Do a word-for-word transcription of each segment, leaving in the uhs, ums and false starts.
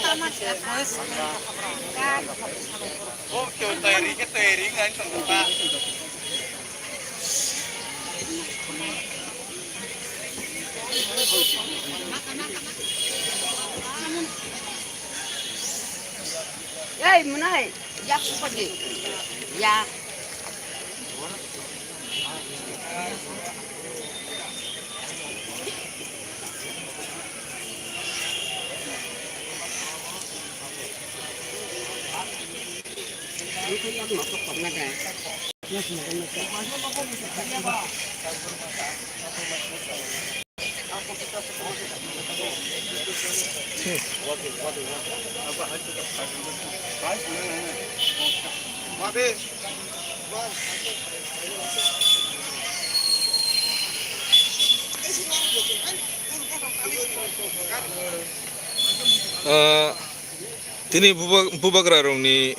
Ei, mwnai, yak sukodi. Ya. Ah, tini buba-, bubagrarokni,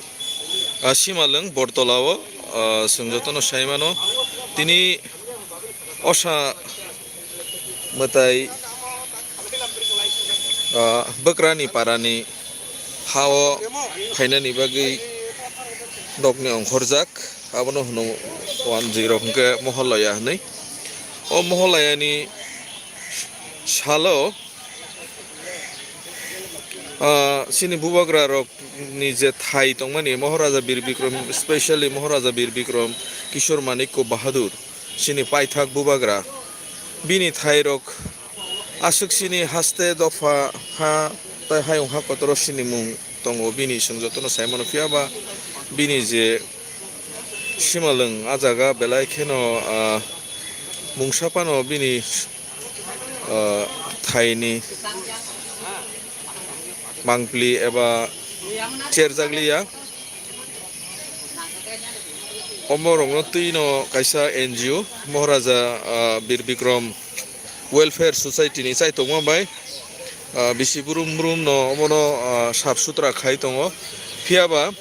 ah, simalwng Bortolao, ah, chwng jotono sai mano. Tini osa mwtai, ah, bwkrani parani hao phainani bagwi nokni ongkhorjak, abono hwno wanjwi rok hwnkhe Moholaya hwnwi. O Moholayani salo, ah, chini bubagrarokni je thai tongmani, Maharaja Bir Bikram, specially Maharaja Bir Bikram Kishore Manikya Bahadur, chini paithak bubagra, bini thairok aswk chini haste dopha ha tei hayung ha kotoro chini mung tongo, bini chwng jotono sai mano, phiya ba bini je simalwng ah jaga belai kheno, ah, mungsa phano bini, ah, thaini mangpili eba cherjakliya. Omo rokno twi no kaisa N G O, Maharaja, ah, Bir Bikram Welfare Society ni chaitokma bai, ah, bisi brum brum no omono, ah, sap sutra khai tongo. Phiya ba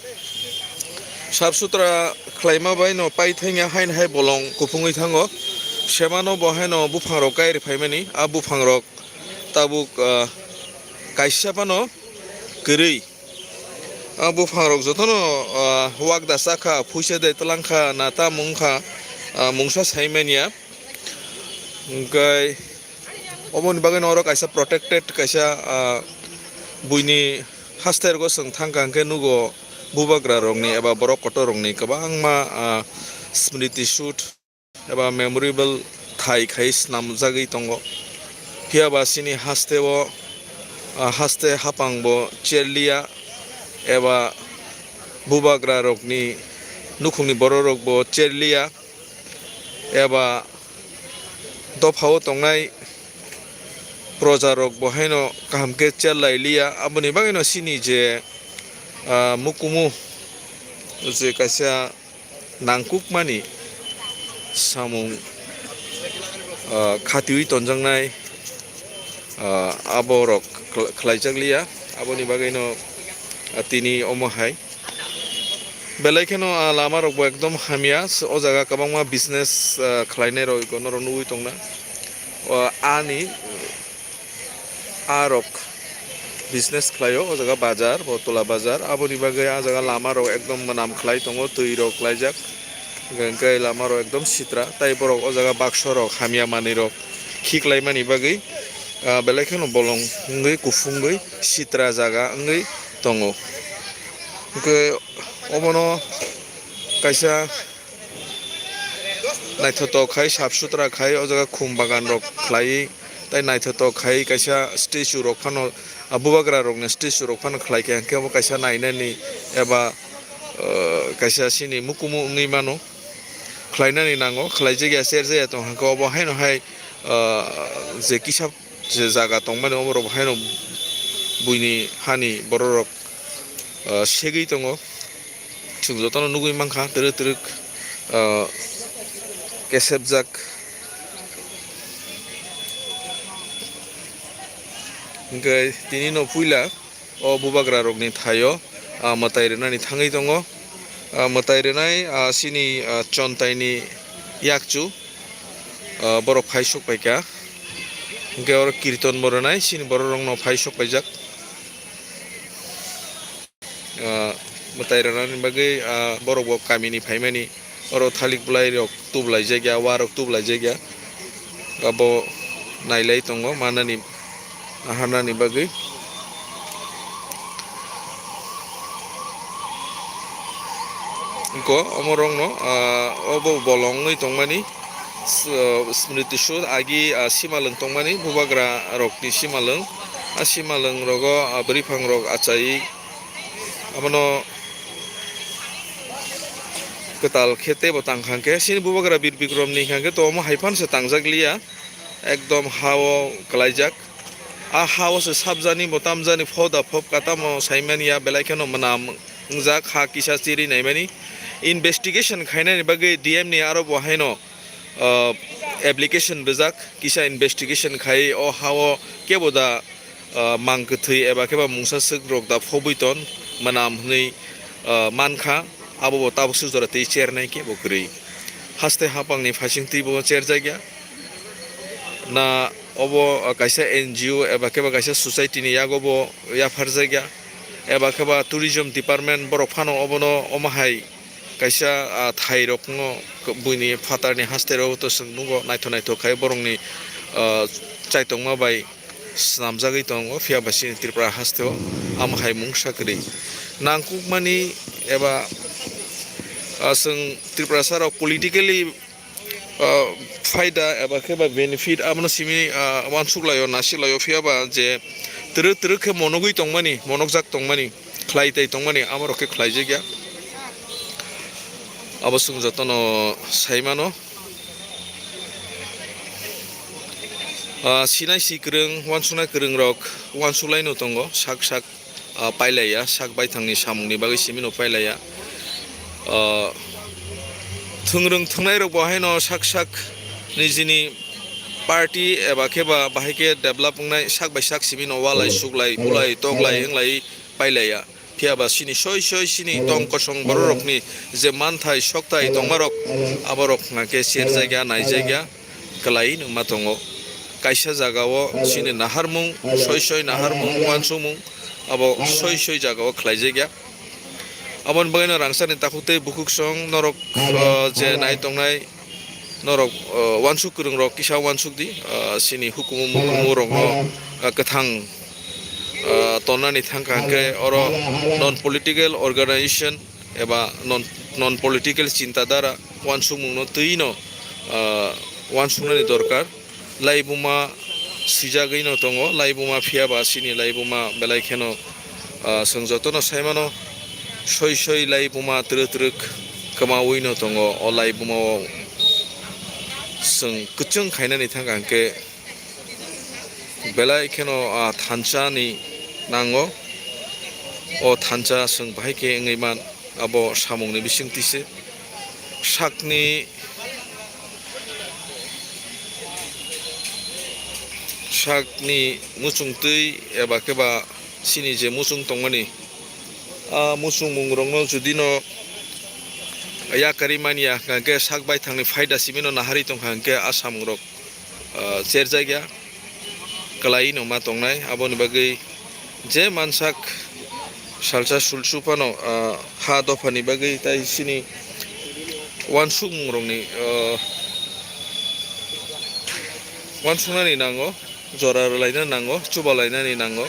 sap sutra khlaima bai no paithakya haino hai bolong kuphungwi thango. Semano bo haino buphang rok kai rwphaimani, a buphang rok tabuk, ah, kaisa phano kwrwi. A buphang rok jotono, ah, wak da chakha, phuisa de twlangkha, na ta mungkha, ah, mungsa sai manya. Hwnkhe oboni bagwi no oro kaisa protected kaisa, ah, buini haste rogo chwng thangkha hwnkhe nugo bubagra rokni eba borok kotor rokni kwbangma, ah, smriti shoot eba memorable thai khai snamjagwi tongo. Phiya ba chini haste o, ah, haste hapang bo cherliya eba bubagra rokni nukhungni borok rok bo cherliya eba dopha o tongnai proja rok bo haino kaham khe cherlai liya. Aboni bagwi no chini je, ah, mukumu je kaisa nangkukmani samung, ah, khatiwi tonjaknai, ah, aborok khl-, khlaijak liya. Aboni bagwino, ah, tini omo hai belai kheno, ah, lama rok bo ekdom hamya. O jaga kwbangma business, ah, khlainai rok norok nugwi tongna. O ani A rok business khlaio, o jaga bazar, bo tola bazar, aboni bagwi a jaga lama rok ekdom mwnam khlai tongo, twi rok klaijak, hwnkhe lama rok ekdom sitra, tai borok o jaga baksa rok hamya manwi rok khiklaimani bagwi, ah, belai kheno bolong wngwi, kuphungwi, sitra jaga wngwi tongo. Hwnkhe obono kaisa naithotok khai, sap sutra khai, o jaga khum bagan rok khlaiwi, tai naithotok khai kaisa statue rok phano, ah, bubagra rokni statue rok phano khlai kha, hwnkhe obo kaisa nainani eba, ah, kaisa chini mukumu wngwi mano, khlainani nango, khlaijak ya, cherjak ya tong kha, hwnkhe obo haino hai, ah, je kisa je jaga tongmani, oborok haino buini hani bororok, ah, segwi tongo. Chwng jotono nugwi mankha twrwk twrwk, ah, kesepjak. Hwnkhe tini no puila o bubagra rokni thaio, ah, mwtai rwnani thangwi tongo. Ah, mwtai rwnai, ah, chini, ah, chontaini yakchu, ah, borok phai sok paikha. Hwnkhe oro kirton bo rwnai, chini borok rokno phai sok paijak. mwtai rwnani bagwi, ah, borok bo kamini phaimani, oro thalik bwlairok tublaijak ya, warok tublaijak ya, abo nailai tongo, manani, naharnani bagwi. Wngkha omorokno, ah, obo bolong wngwi tongmani, s-, ah, Smriti Sud agi, ah, simalwng tongmani, bubagra rokni simalwng, ah, simalwng rogo, ah, bwrwiphang rok achai, abono kwtal khe teibo tang kha khe, chini bubagra Bir Bikrom ni hwnkha khe to omo hai phano se tangjak liya, ekdom ha o kwlaijak. A ha o se sabjani bo tamjani phoda phop katamo saimani ya, belai kheno mwnam wngjak, ha kisa chiri naimani. Investigation khainani bagwi D M ni aro bo haino, ah, application rijak, kisa investigation khai o ha o kebo da, ah, mang kwthwi eba khe ba mungsa swk rok da phobwi ton mwnam hwnwi, ah, mankha, abo bo tabuk swk jora twi chernai kebo kwrwi. Haste hapang ni phaising twi bo cherjak ya. Na obo, ah, kaisa N G O eba khe ba kaisa society ni yago bo yapharjak ya, eba khe ba tourism department borok phano obono omo hai kaisa, ah, thai rokno buini phatar ni haste rok to chwng nugo, naithok naithok khai borok ni, ah, chaitokma bai swnamjagwi tongo, phiya ba chini Tripura haste o amo hai mungsa kwrwi nangkukmani eba, ah, chwng Tripurasa rok politically ah, phaida eba khe ba benefit abono simi, ah, uansuk laio, nasik laio, phiya ba je twrwk twrwk khe monogwi tongmani, monokjak tongmani, khlai tai tongmani, amo rok khe khlaijak ya. Abo chwng jotono sai mano. Ah, sinai si kwrwng, uansuknai kwrwng rok uansuk laino tongo, sak sak ah, pailaiya, sak baithangni samungni bagwi simino pailaiya. Ah, thwngrwng thwngnairok bo haino sak sak nijini party eba khe ba bahai khe develop wngnai sak bai sak simino walai suklai bulai toklai wnglai pailaiya. Phiya ba chini soi soi chini tong kosong bororokni je manthai sokthai tongmarok aborok hwnkha khe cherjakya naijakya. Kwlai nungma tongo. Kaisa jagao chini naharmung, soi soi naharmung, uansukmung, abo soi soi jagao khlaijak ya. Aboni bagwino rangchakni takhuk tei bukhuksong norok, ah, je nai tongnai norok, ah, uansuk kwrwng rok kisa uansuk di, ah, chini hukumu mukumu rokno, ah, kwthang, ah, tonnani thangkha hwnkhe oro non political organization eba non, non political chinta dhara uansukmungno twi no, ah, uansuknani dorkar. Laibuma swijagwi no tongo, laibuma phiya ba chini laibuma belai kheno, ah, chwng jotono sai mano, soi soi laibuma twrwk twrwk kwmawi no tongo. O laibuma o chwng kwchwng khainani thangkha hwnkhe belai kheno, ah, thansa ni nango. O thansa chwng bahai khe wngwi man, abo samungni bisingtwi se. Sakni, sakni muchungtwi eba khe ba chini je muchung tongmani, a muchungmungrokno judino yakarwi manya hwnkha hwnkhe sak baithangni phaida simino naharwi tongkha hwnkhe a samungrok, ah, cherjakya, kwlai no ma tongnai. Aboni bagwi je mansak salsa sulsu phano, ah, ha dophani bagwi tai chini uansukmungrokni, ah, uansuknani nango, jora rwlaina nango, chuba lainani nango.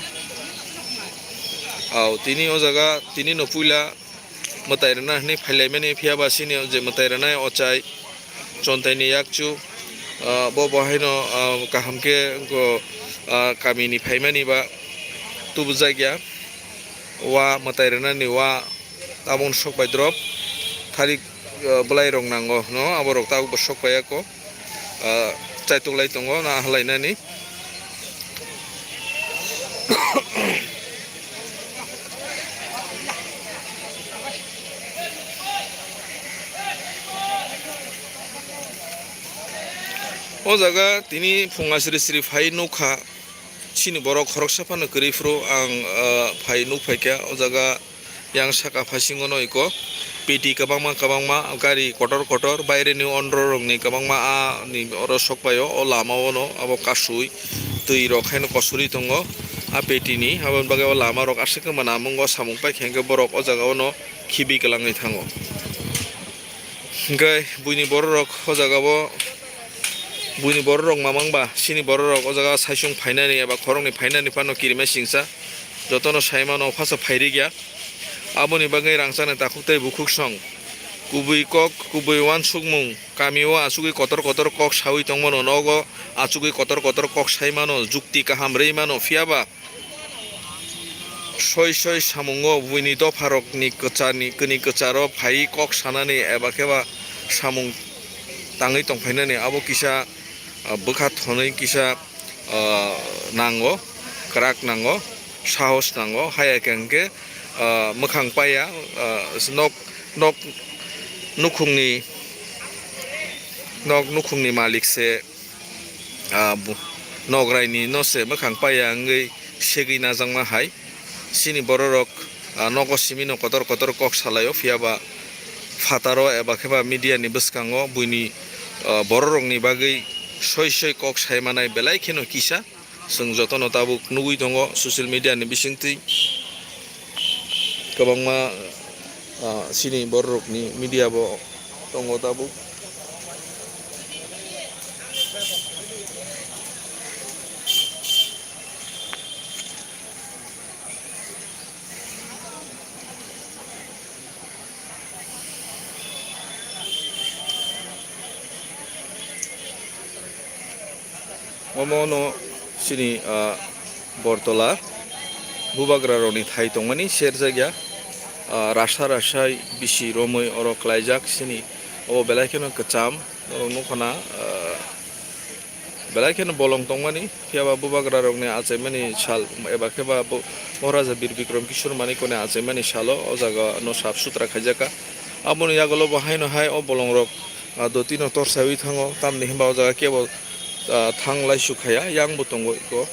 Au, tini o jaga, tini no puila mwtai rwna hwnwi phailaimani, phiya ba chini je mwtai rwnai ochai Chontaini yakchu, ah, bo bo haino, ah, kaham khe wngkho, ah, kamini phaimani ba tubujakya wa mwtai rwnani wa tabuk sok bai drop thalik, ah, bwlai rok nango hwno, abo rok tabuk bo sok pai ya kho, ah, chaitok lai tongo na halainani. O jaga tini phunga sri sri phai nukha, chini borok khoroksa phano kwrwi phuru ang, ah, phai nuk phaikha o jaga. Yang saka phasingo no iko piti kwbangma kwbangma gari kotor kotor, baireni ondro rokni kwbangma a ni oro sok paio, o lama o no abo kasui twi rok haino kosuri tongo. A petini, aboni bagwi o lama rok aswk wngma namungo samung paikha hwnkhe borok o jaga o no khibi kwlangwi thango. Hwnkhe buini borok rok o jaga o, buini borok rok mamang ba, chini borok rok o jaga o saisung phainani eba khoroknwi phainani phano kirima singsa jotono sai mano, o phasa phairikya. Aboni bagwi rangchakni takhuk tei bukhuk song kubui kok, kubui uansukmung, kami o achugwi kotor kotor kok saui tongmano, nogo achugwi kotor kotor kok sai mano, jukti kaham rwi mano, phiya ba soi soi samungo buini dopharokni kwcharni, kini kwcharo phaiwi kok sanani eba khe ba samung tangwi tongphainani abo kisa, ah, bwkha thonwi kisa, ah, nango, kwrak nango, sahos nango, haya khe hwnkhe, ah, mwkhang paiya, ah, nok, nok nukhungni, nok nukhungni malik se, ah, bu-, nograini no se mwkhang paiya wngwi segwi najakma hai. Chini bororok, ah, nogo simi no kotor kotor kok salaio, phiya ba phataro eba khe ba media ni bwskango buini, ah, bororokni bagwi soi soi kok sai manai belai kheno kisa. Chwng jotono tabuk nugwi tongo social media ni bisingtwi kwbangma, ah, chini bororokni media bo tongo tabuk. Omo no chini, ah, Bortola bubagra rokni thai tongmani serjakya, ah, rasa rasai bisi romwi oro klaijak chini. Obo belai kheno kwcham, norok nukha na, ah, belai kheno bolong tongmani, phiya ba bubagra rokni achaimani sal eba khe ba bo-, Maharaja Bir Bikram Kishore Manikya ni achaimani salo o jaga no sap sutra khaijak kha. Aboni yagulo bo haino hai o bolong rok, ah, doti no tor saiwi thango, tamni hwnba o jaga kebo, ah, thang lai su khaya, yang bo tongo iko,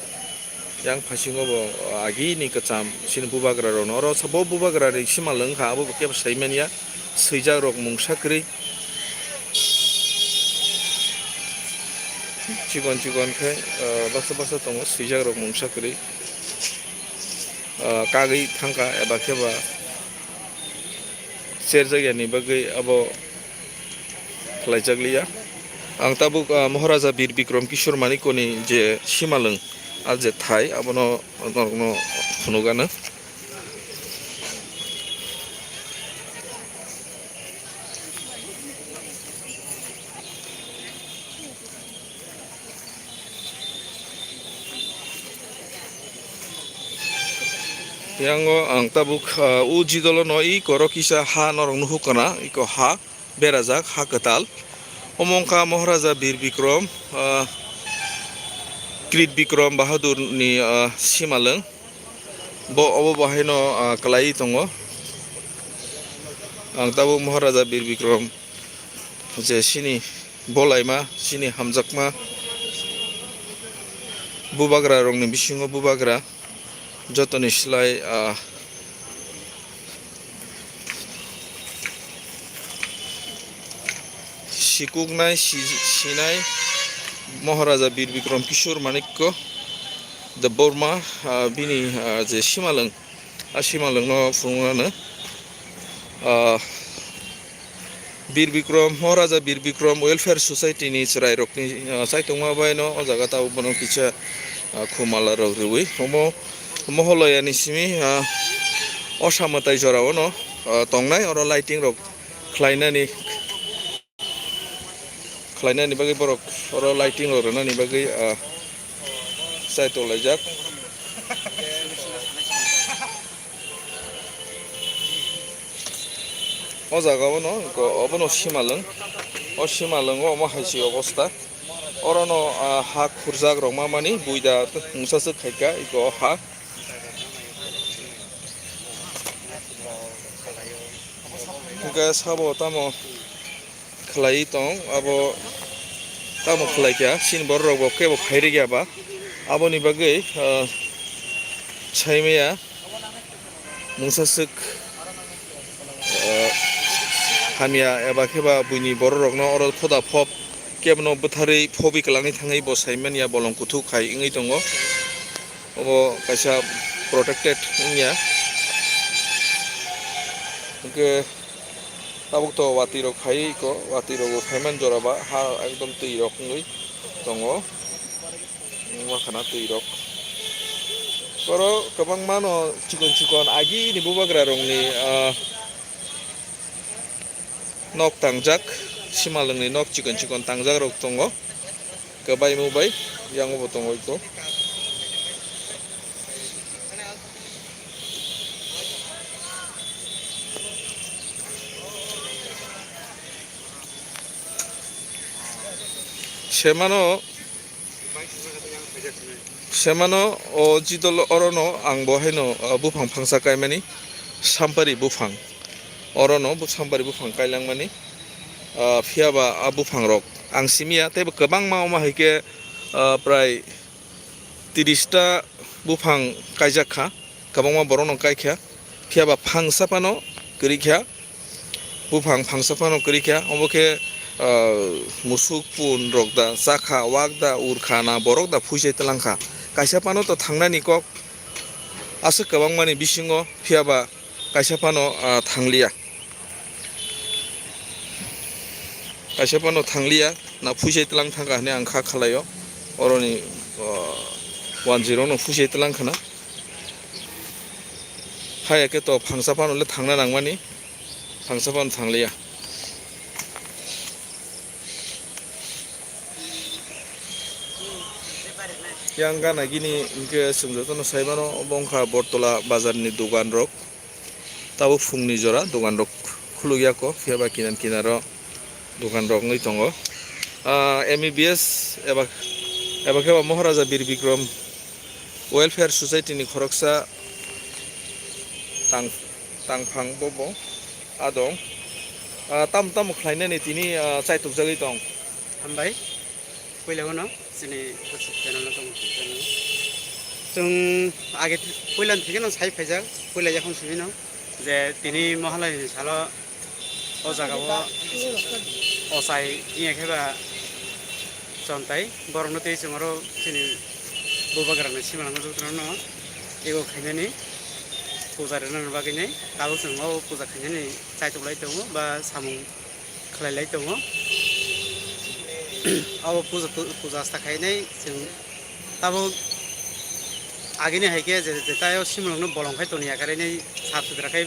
yang phasingo bo, ah, agini kwcham chini bubagra rok no, oro sa bo bubagra ni simalwng kha, abo bo kebo saimanya, swijak rok mungsa kwrwi. Chikon chikon khe, ah, baksa baksa tongo, swijak rok mungsa kwrwi. Ah, kagwi thangkha eba khe ba serjakya ni bagwi abo khlaijak liya. Ang tabuk, ah, Maharaja Bir Bikram Kishore Manikya ni je simalwng, ah, je thai, abono norokno phunukgano. Yango ang tabuk, ah, o jidolo no i koro kisa ha norok nuhuk kana, iko ha berajak, ha kwtal. Omo wngkha Maharaja Bir Bikram, ah, Krit Bikram Bahadur ni, ah, simalwng. Bo, obo bo haino, ah, kwlaiwi tongo. Ang tabuk Maharaja Bir Bikram je chini bolaima, chini hamjakma bubagra rokni bisingo bubagra jotoni slai, ah, sikuknai, si-, sinai Maharaja Bir Bikram Kishore Manikya Debbarma, ah, bini, ah, je simalwng, a simalwng no phunuknano, ah, Bir Bikram, Maharaja Bir Bikram Welfare Society ni chwrai rokni, ah, chaitokma bai no o jaga tabuk bono kisa, ah, khumala rok rwui omo Moholaya ni simi, ah, osa mwtai jora o no, ah, tongnai, oro lighting rok khlainani, khlainani bagwi borok oro lighting rok rwnani bagwi, ah, chaitokjak. O jaga o no, obo no simalwng. O simalwngo omo hai se obosta. Oro no, ah, ha khurjak rok ma mani buida mungsa swk khaika iko o ha. Hwnkhe sabo tamo khlaiwi tong, abo tamo khlai kha, chini borok rok bo kebo phai rwgya ba, aboni bagwi, ah, saimaya mungsa swk, ah, hamya eba khe ba buini borok rokno oro phoda phop kebono bwtharwi phobwi kwlangwi thangwi bo saimanya bolong kuthuk khai wngwi tongo. Obo kaisa protected wngya. Hwnkhe tabuk to watwi rok phaiwi ko, watwi rok bo phaiman jora ba ha ekdom twi rok wngwi tongo. Wngma khana twi rok. Oro kwbangma no chikon chikon agini bubagra rokni, ah, nok tangjak, simalwngni nok chikon chikon tangjak rok tongo. Kwbai mubai yango bo tongo iko. Semano, semano o jidol orono ang bo haino, ah, buphang phangsa kaimani, sampari buphang. Orono bu sampari buphang kailangmani, ah, phiyaba a buphang rok ang simiya, teibo kwbangma omo hai khe, ah, prai tiris ta buphang kaijak kha, kwbangma borokno kai kha, phiyaba phangsa phano kwrwi kha, buphang phangsa phano kwrwi kha, omo khe, ah, musuk pun rok da chakha, wak da urkha na borok da phuisai twlang kha, kaisa phano to thangnani kok aswk kwbangmani bisingo, phiyaba kaisa phano, ah, thangliya. Kaisa phano thangliya, na phuisai twlang thangkha hwnwi ang kha khalaio. Oroni, ah, one zero no phuisai twlang khana. Haya khe to phangsa phano le thangna nangmani, phangsa phano thangliya. Yang gana gini hwnkhe chwng jotono sai mano, obo wngkha Bortola bazarni dogan rok. Tabuk phungni jora dogan rok khuluk ya kho, phiya ba kinar kinaro dogan rok wngwi tongo. Ah, M B B S eba, eba khe ba Maharaja Bir Bikram Welfare Society ni khoroksa tang, tangphang bobo adong. Ah, tamo tamo khlainani tini, ah, chaitukjagwi tong. Hambai. Puila uno chini YouTube channel no tong. Chwng age puila thikeno sai phaijak, puila yakhon simi no je tini Mahalaya ni salo o jaga o ochai wngya khe ba chontai borok no tei chwng oro chini bubagra ni simalwng no jotono no ego khainani puja rwna bagwi nai tabuk chwng o puja khainani chaitok lai tongo ba samung khlai lai tongo. Abo puja, puja asta khainai chwng tabuk agini hai khe je, je tayo simrokno bolong khai toni yakarwi nai sap sutra khai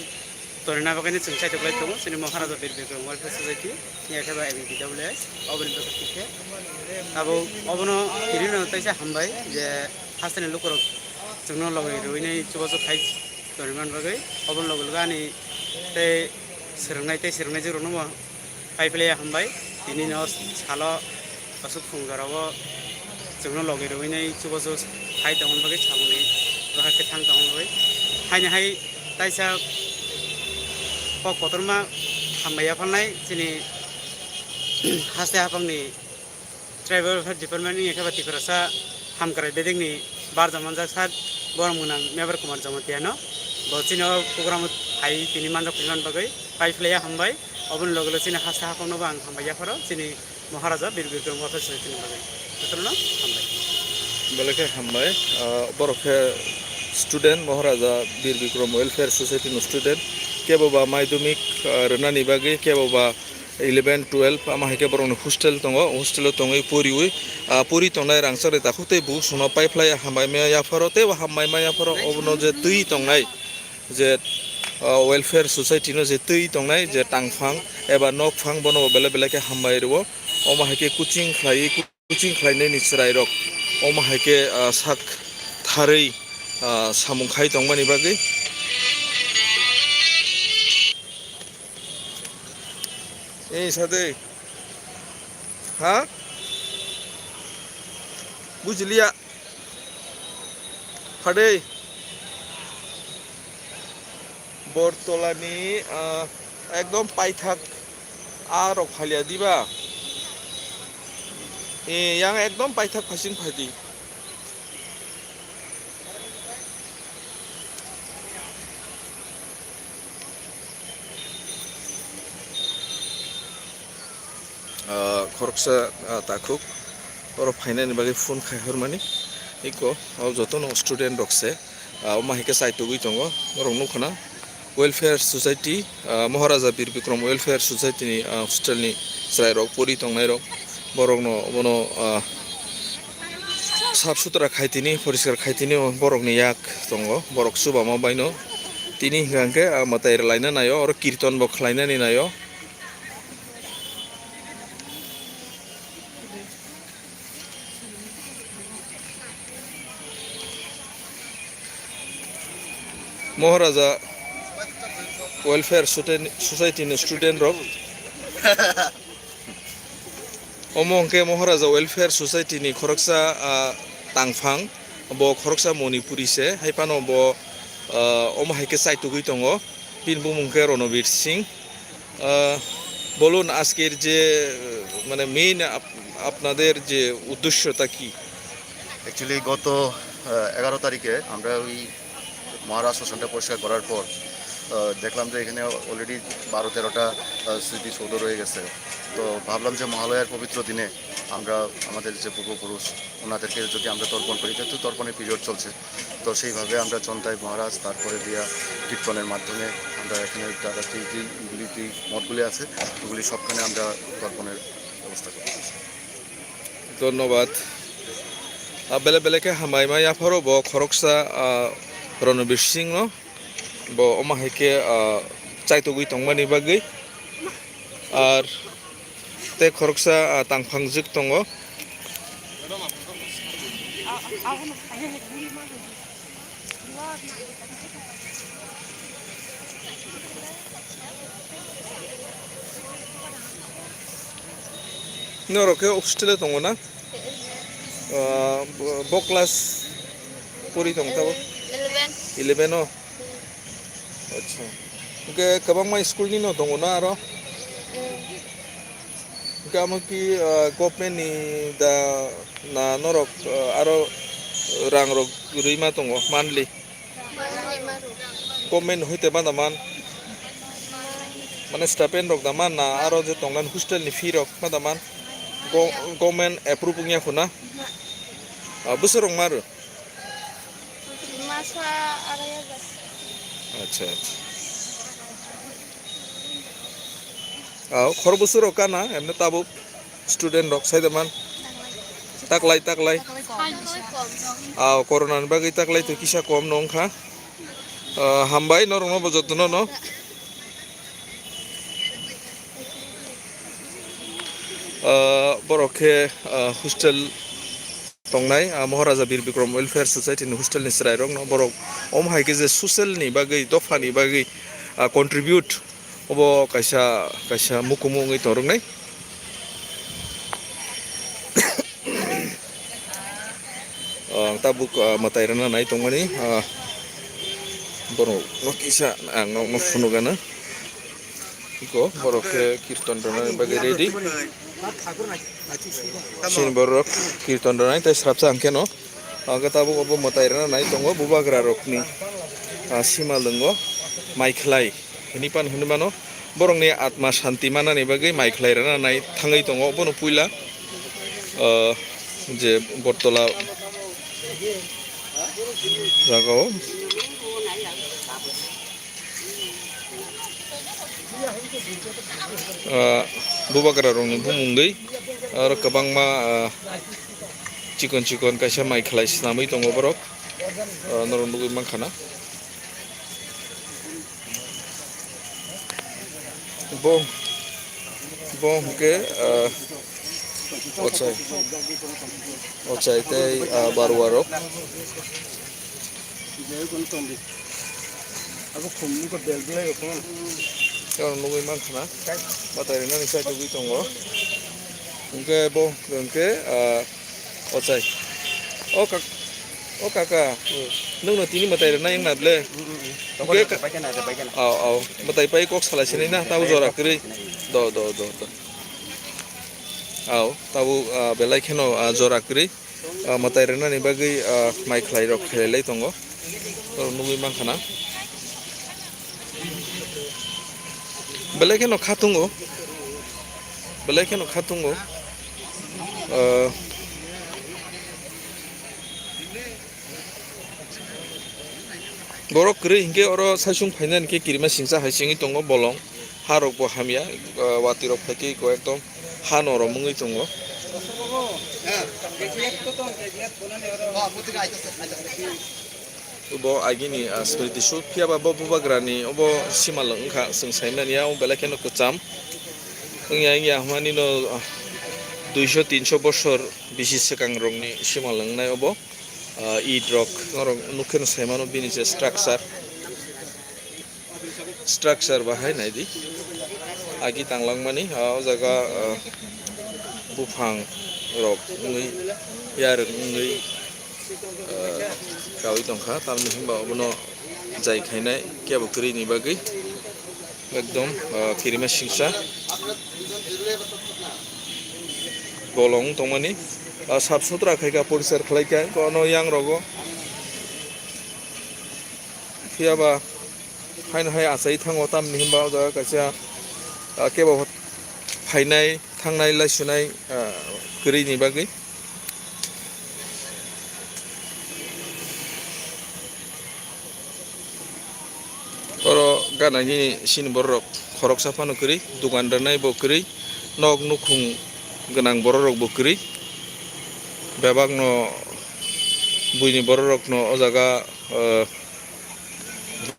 tonina bagwi chwng chaitok lai tongo chini Maharaja Bir Bikram Welfare Society, ya khe ba M B W S, oboni bwkhak khe tabuk obono kirino taisa hambai je hasteni lukurok chwngno logwi rwwi nai chubachu khai toni man bagwi obono logi logi ani tei swrwngnai tei swrwngnai jwk rokno bo. Pai phlaiya hambai, tini no salo aswk phung jora o chwngno logi rwwi nai chubachu hai tongmani bagwi samungni bwkhak khe thang tongmani bagwi. Haini hai taisa kok kotorma hambai yaphalnai chini haste haphangni Tribal Welfare Department ni khe ba Tiprasa Hamkrai bedekni barja manjak sat borok mwnang Mebar Kumar Jamatia no bo chini o program o phai tini manjak phaiman bagwi pai phlaiya hambai. Oboni loge loge chini haste haphang no bo ang hambai yapharo chini Maharaja Bir Bikram Welfare Society ni bagwi jotono hambai. Belai khe hambai, ah, borok khe student Maharaja Bir Bikram Welfare Society ni student, kebo ba madhyamik, ah, rwnani bagwi, kebo ba eleven, twelve, ama hai khe borokni hostel tongo, hostel o tongwi poriwi, ah, pori tongnai rangchakni takhuk tei bukhuk songno pai phlai hambai maya yapharo tei bo hambai maya yapharo obono je twi tongnai je, ah, welfare society no je twi tongnai je tangphang eba nokphang bono bo belai belai khe hambai rwo. Omo hai khe coaching khlaiwi, coaching khlainani chwrairok omo hai khe, ah, sak tharwi, ah, samung khai tongmani bagwi. Ei, sade. Ha? Bujiliya. Phadei. Bortolani, ah, ekdom paithak. Ah, rok phalia diba? Eh, yang ekdom paithak phasing phadi. Ah, khoroksa, ah, takhuk oro phainani bagwi phone khai hormani. Iko, o jotono student rok se, ah, omo hai khe chaitugwi tongo, norok nukha na. Welfare Society, ah, Maharaja Bir Bikram Welfare Society ni, ah, hostel ni chwrai rok pori tongnai rok, borok no bono, ah, sap sutra khai tini, poriskar khai tini, borok ni yak tongo, borok chuba ma bai no. Tini hwnkha hwnkhe, ah, mwtai rwlaina naio, oro kirtan bo khlainani naio. Maharaja Welfare Sote-, Society ni student rok. Omo hwnkhe Maharaja Welfare Society ni khoroksa, ah, tangphang, bo khoroksa Manipuri se, hai phano bo, ah, omo hai khe chaitugwi tongo. Bini bumung khe Ronobir Singh. আহ, বলুন, আজকের যে, আহ, মানে, main up-, আপনাদের যে উদ্দেশ্যটা কি? অ্যাকচুয়ালি গত, আহ, এগারো তারিখে আমরা ওই মহারাজ শ্মশানটা পরিষ্কার করার পর, আহ, দেখলাম যে এখানে অলরেডি বারো তেরোটা, আহ, স্মৃতিসৌধ রয়ে গেছে। তো ভাবলাম যে মহালয়ার পবিত্র দিনে আমরা আমাদের যে পূর্বপুরুষ, ওনাদেরকে যদি আমরা তর্পণ করি, যেহেতু তর্পণের পিরিয়ড চলছে, তো সেইভাবে আমরা চন্তাই মহারাজ, তারপরে দিয়া কীর্তনের মাধ্যমে আমরা এখানে যারা যেই যেই গুলি, যেই মঠগুলি আছে, ওগুলি সবখানে আমরা তর্পণের ব্যবস্থা করতেছি। ধন্যবাদ। Ah, bele bele khe hambai ma yapharo bo khoroksa, ah, Ronobir Singh no, bo omo hai khe, ah, chaitugwi tongmani bagwi. Ar tei khoroksa, ah, tangphang jwk tongo. Norok khe hostel o tongo na? Ah, bo, bo class pori tong tabo? Eleven. Eleven o? Acha. Hwnkhe kwbangma school ni no tongo na aro? Hwnkhe amo ki, ah, government ni da na norok, ah, aro rang rok rwi ma tongo monthly? Government hoite ma da man? Mane stipend rok da man na aro je tonglan hostel ni fee rok ma da man? Go-, government approve wngya khuna? Ah, bwswk rok ma rw? Masa arai hajar. Acha, acha. Ah, khorokbwswk rok kana, emne tabuk student rok sai da man. Taklai, taklai. Ah, corona ni bagwi taklai to kisa kom no wngkha. Ah, hambai norok no bo joto no no. Ah, borok khe, ah, hostel tongnai, ah, Maharaja Bir Bikram Welfare Society ni hostel ni chwrai rok no borok omo hai khe je social ni bagwi, dopha ni bagwi, ah, contribute obo kaisa, kaisa mukumu wngwi tongrwknai. Ah, ang tabuk, ah, mwtai rwna nai tongmani, ah, borok no kisa ang no phunuk gana. Iko borok khe kirtan rwnani bagwi ready. Chini borok kirtan rwnai tei srapsa ang khe no. Ang khe tabuk obo mwtai rwna nai tongo bubagra rokni, ah, sima lwngo mai khlai hwnwi pan hwnwi mano. Borokni atma shanti manani bagwi mai khlai rwna nai thangwi tongo. Obono puila, ah, je Bortola jagao. Ah, bubagra rokni bumungwi aro kwbangma, ah, chikon chikon kaisa mai khlai swnamwi tongo borok, ah, norok nugwi mankha na. Bo, bo hwnkhe, ah, ochai, ochai tei, ah, barwa rok. Ang nugwi mankha na, mwtai rwnani chaitugwi tongo. Hwnkhe bo hwnkhe, ah, ochai. O kak-, o kaka, nwngno tini mwtai rwnai wngna ble? Hwnkhe ka-, aw, aw, mwtai pai kok salai sinai na, tamo jora kwrwi. Do, do, do, do. Aw, tabuk, ah, belai kheno, ah, jora kwrwi, ah, mwtai rwnani bagwi, ah, mai khlai rok khlai lai tongo. Oro nugwi mankha na. Belai kheno kha tongo. Belai kheno kha tongo. Ah, Borok kwrwi hinkhe oro saisung phainani khe kirima singcha hai se wngwi tongo bolong. Harok bo hamya, ah, watwi rok phaikhe eko ekdom ha norom wngwi tongo. Bo agini, ah, smriti su phiya ba bo bubagrani obo simalwng wngkha, chwng saimani ya o belai kheno kwcham wngya, wngya hwnmani no, ah, duiso tinso bosor bisi swkang rokni simalwng wngnai obo. Ah, it rok norok nukhe no saimano bini je structure, structure bahai naidi agi tanglangmani, ah, o jaga, ah, buphang rok wngwi yarwk wngwi, ah, kawi tongkha, tamni hwnba obono jai khainai kebo kwrwini bagwi. Ekdom, ah, kirima singsa bolong tongmani, ah, sap sutra khaika, poriskar khlaika, kono yang rogo phiya ba haino hai achai thango, tamni hwnba o jaga kaisa, ah, kebo phainai thangnai laisunai, ah, kwrwini bagwi. Oro gana nini sini borok khoroksa phano kwrwi, dukan rwnai bo kwrwi, nok nukhung gwnang borok rok bo kwrwi. Bebak no buini borok rok no o jaga, eh,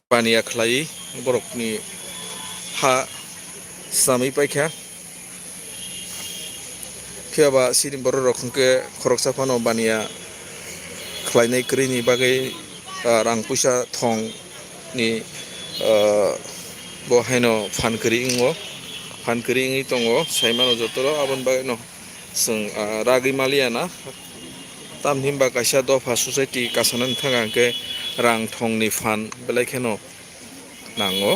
baniya khlai borok ni ha samwi paikha. Phiya ba sini borok rok hwnkhe khoroksa phano baniya khlainai kwrwini bagwi, ah, rang puisa thong ni, ah, bo haino phan kwrwi wngo, phan kwrwi wngwi tongo, saimano jotoro aboni bagwino chwng, ah, ragwi maliya na. Tamni hwnba kaisa dopha society kasanani thangkha hwnkhe rang thong ni phan belai kheno nango.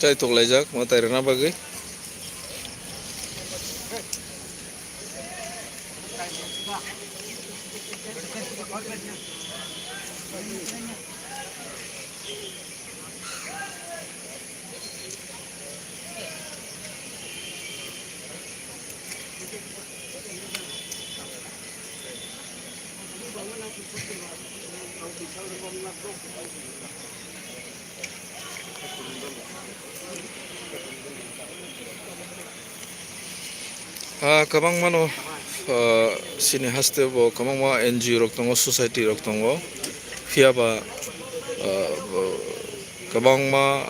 Chai tok laijak mwtai rwna bagwi. Ah, kwbangmano, ah, chini haste bo kwbangma N G O rok tongo, society rok tongo, phiya ba, ah, bo kwbangma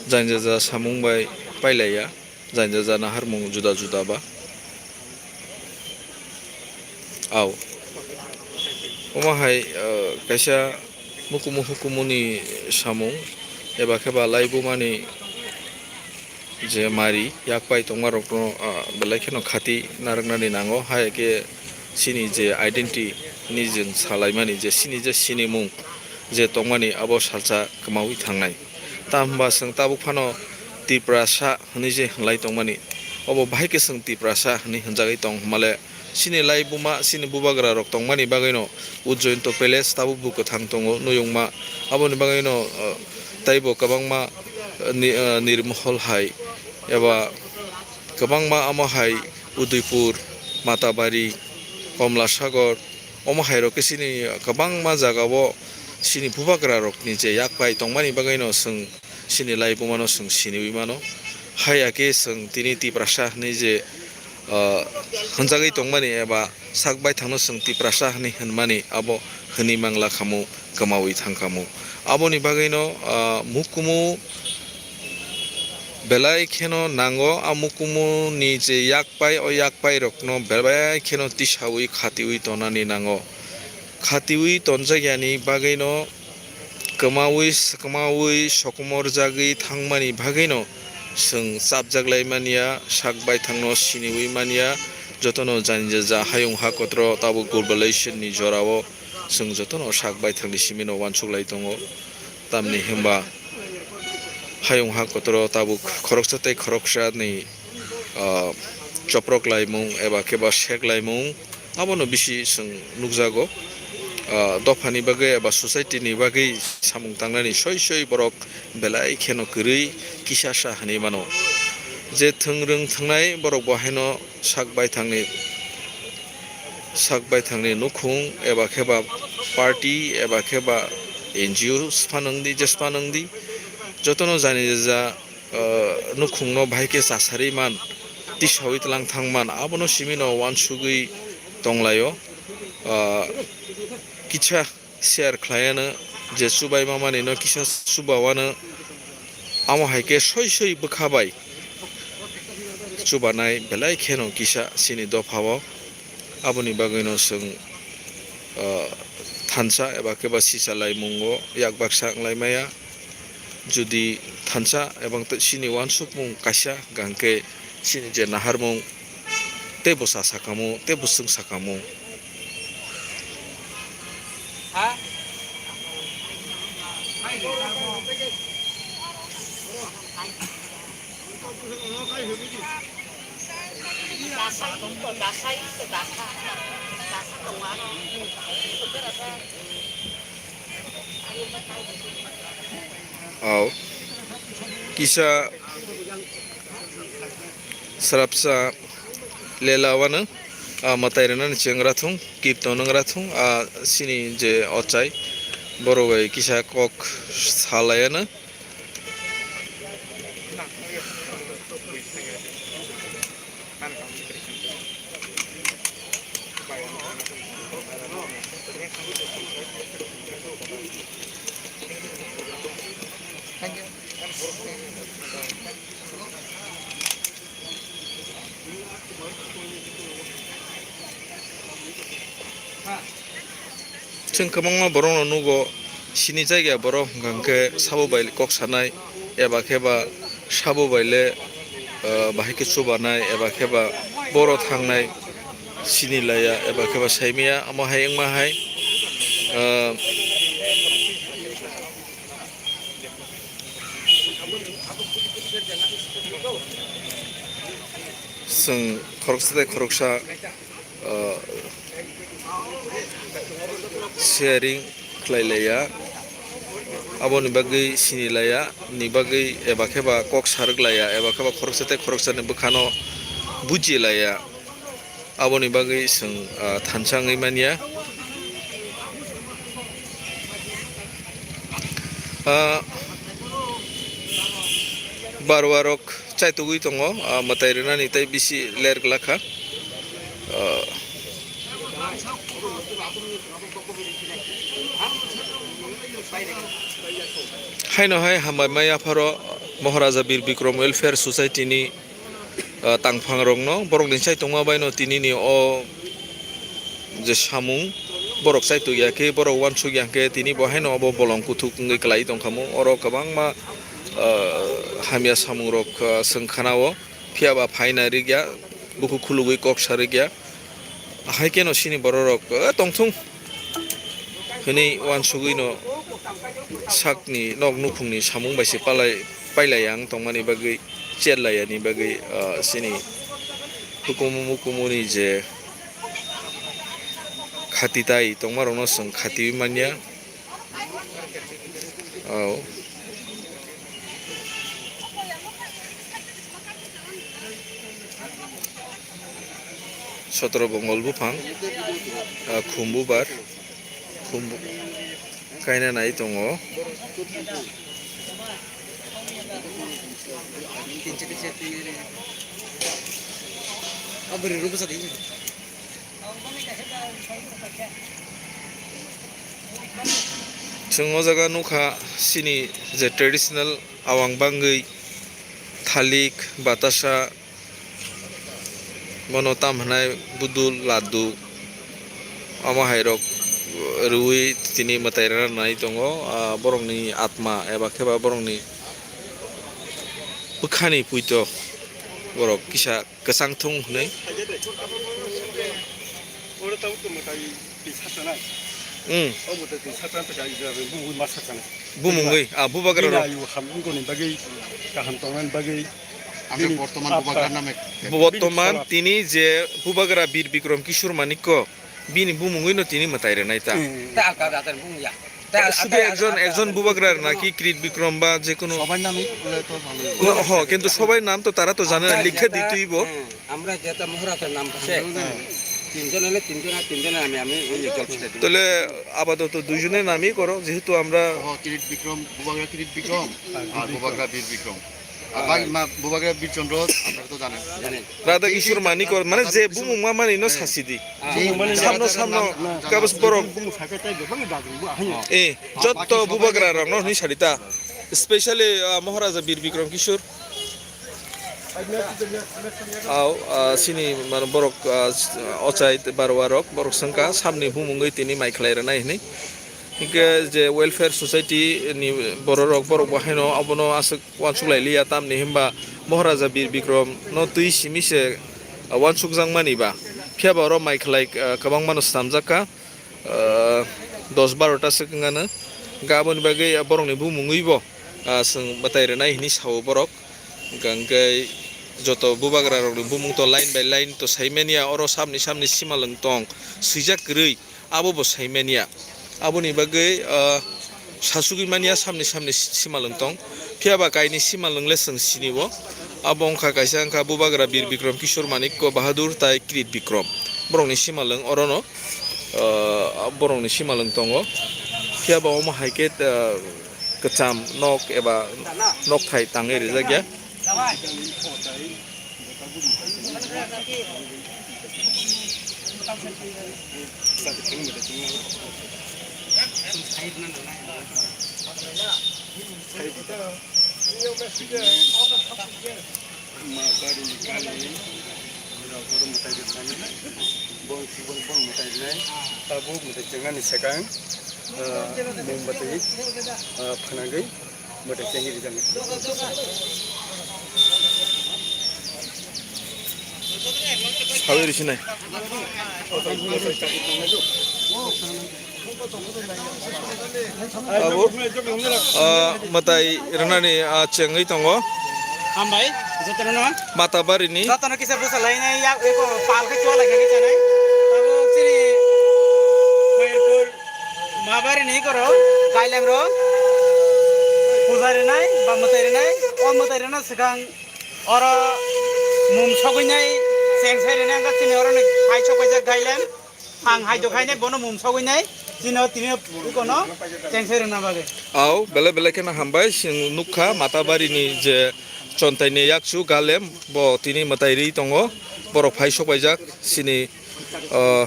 jani jaja samung bai pailaiya, jani jaja naharmung juda juda ba. Au. Omo hai, ah, kaisa mukumu hukumuni samung eba khe ba laibumani je mari yak pai tongma rokno, ah, belai kheno khati narwknani nango, hai khe chini je identity ni jwng salaimani je chini je sinimung je tongmani abo salsa kwmaui thangnai. Tamo hwnba chwng tabuk phano Tiprasa hwnwi je hwnlai tongmani, obo bahai khe chwng Tiprasa hwnwi hwnjagwi tong hwnmale, chini laibuma, chini bubagra rok tongmani bagwino Ujjayanto Palace tabuk bo kwthang tongo, nuyungma. Aboni bagwino, uh, taibo kwbangma, uh, ni, uh, Nirmohol hai eba kwbangma amo hai Udaipur, Matabari, Komlasagor, omo hai rok khe chini kwbangma jaga o chini bubagra rok ni je yak pai tongmani bagwino chwng chini laibuma no chwng siniwi mano. Haiya khe chwng tini Tiprasa hwnwi je ah, hwnjagwi tongmani eba sak baithangno chwng Tiprasa hwnwi hwnmani abo hwnwi mangla khamu, kwmaui thang khamu. Aboni bagwino, ah, mukumu belai kheno nango, a mukumuni je yakpai, o yakpairokno belai kheno tisaui khatiui tonani nango. Khatiui tonjakyani bagwino kwmaui, kwmaui sokomorjagwi thangmani bagwino chwng chapjak laimaniya, sak baithangno siniui maniya, jotono jani jaja hayung ha kotoro tabuk globalization ni jorao chwng jotono sak baithangni simino uansuk lai tongo. Tamni hwnba hayung ha kotoro tabuk khoroksa tei khoroksani, ah, choprok laimung eba khe ba sek laimung abono bisi chwng nukjago. Ah, dophani bagwi eba society ni bagwi samung tangnani soi soi borok belai kheno kwrwi kisa sa hwnwi mano. Je thwng rwng thwngnai borok bo haino sak baithangni, sak baithangni nukhung eba khe ba party eba khe ba N G O phano wngdi, jesphano wngdi, jotono jani jaja, ah, nukhungno bahai khe chasari man, tisaui tlang thang man, abono simino uansugwi tonglaio. Ah, kisa share khlaiano je chubai mamani no kisa chubawano, amo hai khe soi soi bwkha bai chubanai belai kheno kisa chini dophao. Aboni bagwino chwng, ah, thansa eba khe ba sisa laimungo yak baksa wng lai maya. Jodi thansa ebang tei chini uansukmung kaisa hwnkhe chini je naharmung tei bwsa sakamo, tei bwswng sakamo. Au. Kisa srapsa lela wano, ah, mwtai rwnani chwng wngkha thung, kirton wngkha thung, ah, chini je ochai borok bai kisa kok salaiano. Chwng kwbangma borokno nugo, sini jagya borok hwnkha hwnkhe sabo bai kok sanai, eba khe ba sabo bai le, ah, bahai khe chubanai, eba khe ba boro thangnai sini laiya, eba khe ba saimaya, omo hai wngma hai, ah, chwng khoroksa tei khoroksa, ah, sharing khlai laiya, aboni bagwi sini laiya, ni bagwi eba khe ba kok sarwk laiya, eba khe ba khoroksa tei khoroksani bwkhano buji laiya, aboni bagwi chwng, ah, thansa wngwi manya. Ah, barwarok chaitugwi tongo, ah, mwtai rwnani tei bisi ler glak kha. Ah, haino hai hambai mai yapharo Maharaja Bir Bikram Welfare Society ni, ah, tangphang rokno borokni chaitongma baino tini ni o je samung borok chaitok ya khe, borok uansuk ya khe, tini bo haino obo bolong kuthuk wngwi kwlai tongkhamu. Oro kwbangma, ah, hamya samung rok, ah, chwng khana-o, phiya ba phaina rikya, bukhuk khulugwi kok sa rikya. Hai kheno chini borok rok, eh, tongthung hwnwi uansugwi no sakni nok nukhungni samung bai se palai, pailai ang tongmani bagwi, cherlai ani bagwi, ah, chini hukumu mukumuni je khati tai tongma rokno chwng khatiwi manya. Oh. Sotoro bongol buphang, ah, khum bubar, khum bu-, kaina nai tongo. Chwng o jaga nukha chini je traditional awang bangwi thalik, batasa, bono tam hwnai budul, laddu, omo hai rok rwui tini mwtai rwna nai tongo. Ah, borokni atma eba khe ba borokni bwkhani puito borok kisa kwchang thung hwnwi. Oro tabuk tongma tai twi satanai. Hmm. Obo tai twi satan ta kai jora bumui ma satanai. Bumungwi, ah, bubagra rok. Ayu ham ungkoni bagwi, kaham tongmani bagwi. Ang bini bortoman apa bubagra name. Bortoman bini tini je bubagra Bir Bikrom Kishore Manikko, bini bumungwi no tini mwtai rwnai ta. Hmm. Ta alka alka bumung ya. শুধু একজন, একজন বুবাগ্রার নাকি কৃত বিক্রম বা যে কোনো? সবার নামই বললে তো ভালোই হয়। হ্যাঁ, কিন্তু সবাই নাম তো তারা তো জানে না, লিখে দিতেই বো। হ্যাঁ, আমরা যেটা মহারাজের নাম আছে, তিনজন এলে তিনজন আর তিনজনের আমি, আমি ওই জলসিতে দিই। তাহলে আপাতত দুইজনের নামই করো, যেহেতু আমরা ও, কিরিট বিক্রম, বুবাগ্রা কিরিট বিক্রম আর বুবাগ্রা বীর বিক্রম। আর বাকি মা-, বুবাগ্রা বীরচন্দ্র, আপনারা তো জানেন। জানেন। রাধা কিশোর মানিক, মানে যে বুমুং মামানি নো সাসিদি। হ্যাঁ। সামনো, সামনো, কাগজ বরং। এ, যত বুবাগ্রা রং নো হনি সারিতা। Specially, আহ, মহারাজা বীর বিক্রম কিশোর। আও, আহ, sini, মানে, borok, ah, ochai barwa rok, borok sengka, samni bumungwi tini mai khlai rwnai hwnwi. Hinkhe je welfare society ni borok rok, borok bo haino abono aswk uansuk lai liya, tamni hinba Maharaja Bir Bikrom no twi simi se, ah, uansuk jak mani ba. Phiya ba oro mai khlai, ah, kwbangma no swnamjak kha, ah, dos baro ta swk wng ano. Hinkhe aboni bagwi, ah, borok ni bumungwi bo, ah, chwng bwtai rwnai hinwi sao borok. Hinkhe, hinkhe joto bubagra rok ni bumung to line by line to sai manya, oro samni samni simalwng tong swijak kwrwi. Abo bo sai manya. Aboni bagwi, ah, sasugwi manya samni samni simalwng tong. Phiya ba kaini simalwng le chwng sini o. Abo wngkha kaisa wngkha bubagra Bir Bikrom Kishore Manikko Bahadur tai Krit Bikrom. Borokni simalwng orono, ah, borokni simalwng tongo. Phiya ba omo hai khe, ah, kwcham nok eba nokthai tangwi rijak ya. Ma bari ni kali, rok oro mwtai rwknani, bong bong bong mwtai rwnai, tabuk mwtai chengnani swkang, ah, mombati, ah, phanagwi mwtai chengwi rijak. Sawi risinai. Abo, ah, mwtai rwnani, ah, chengwi tongo. Hambai, jotono no. Mata barini. Jotono kisa bwsa lainai, yak, eko pal khe chwla khe kisa nai. Abo chini Khairpur ma barini koro, Kailem ro. Puja rinai, ba mwtai rinai, o mwtai rina swkang oro mum sogwi nai, cheng sai rinai, ang chini oro ni hai sok kaisa Kailem. Ang hai do khainai bono mum sogwi nai, chini o tini o kono cheng sai rwna bagwi. Au, belai belai kheno hambai, chwng nukha Matabari ni je Chontai ni yakchu Galem, bo tini mwtai ri tongo, borok phai sok paijak, chini, ah,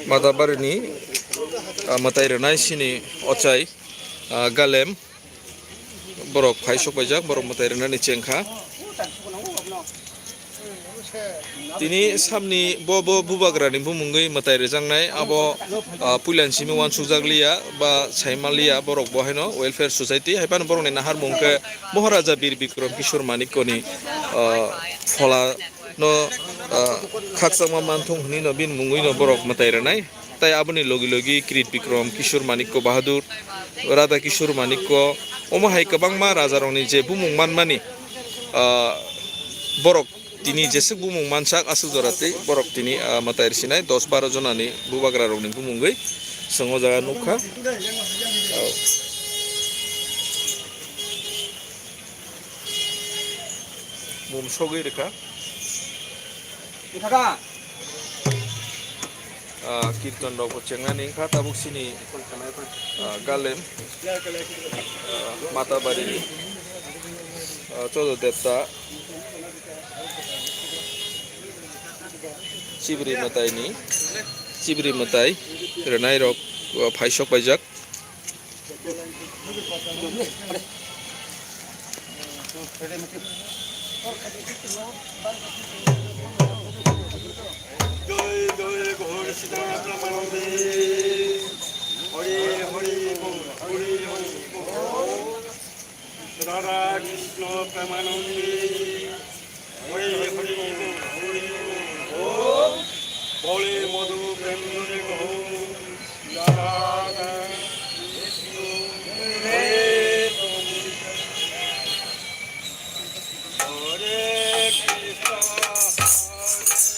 Matabari ni, ah, mwtai rwnai chini ochai, ah, Galem. Borok phai sok paijak, borok mwtai rwnani chengkha. Tini samni bo, bo bubagrani bumungwi mwtai rwjaknai, abo, ah, puilani simi uansukjak liya ba saima liya, borok bo haino welfare society, hai phano borokni naharmung khe Maharaja Bir Bikrom Kishore Manikkoni, ah, phola no, ah, khakchangma manthung hwnwi no bini mungwi no borok mwtai rwnai. Tai aboni logi logi Krit Bikrom, Kishore Manikko Bahadur, Radha Kishore Manikko, omo hai kwbangma rajarokni je bumung manmani, ah, borok tini jeswk bumung mansak aswk jora tei borok tini, ah, mwtai rwsinai dos baro jonani bubagrarokni bumungwi chwng o jaga nukha. Mum sogwi rwkha. Ah, kirtan rok bo chengnani wngkha tabuk chini, ah, Galem, ah, Matabari ni, ah, Chodo Debta. Chibri mwtaini, chibri mwtai rwnairok, uh, phaisok paijak. Jai jai Ghor Sita Premanande. Hari Hari Bol, Hari Hari Bol. Radha Krishna Premanande. Hari Hari Bol, Hari Hari Bol. Bole Madhu Prem Dhole Ho. Radha Krishna Premanande. Hare Krishna, Hare Krishna,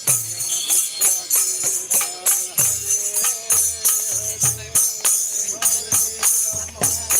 Krishna Krishna, Hare Hare, Hare Rama, Rama Rama.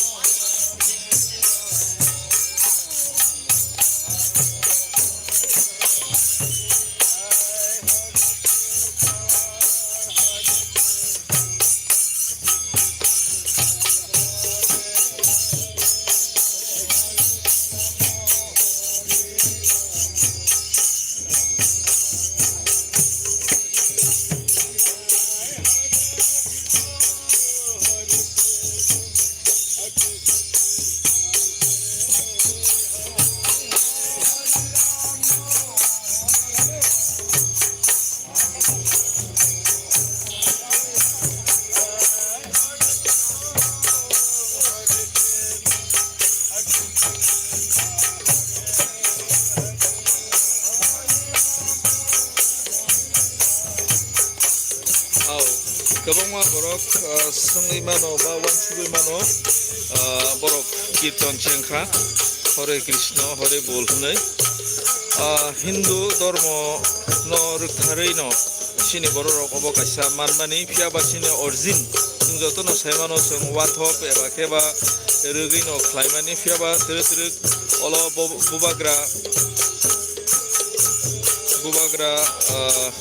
Au, kwbangma borok, ah, swngwi mano ba uansugwi mano, ah, borok kirtan chengkha, Hare Krishna, Hare Bol hwnwi. Ah, Hindu dhormo no rwktharwi no chini borok rok obo kaisa manmani, phiya ba chini origin chwng joto no sai mano, chwng wathok eba khe ba rwgwi no khlaimani, phiya ba twrwk twrwk olo bo-, bubagra, bubagra, ah,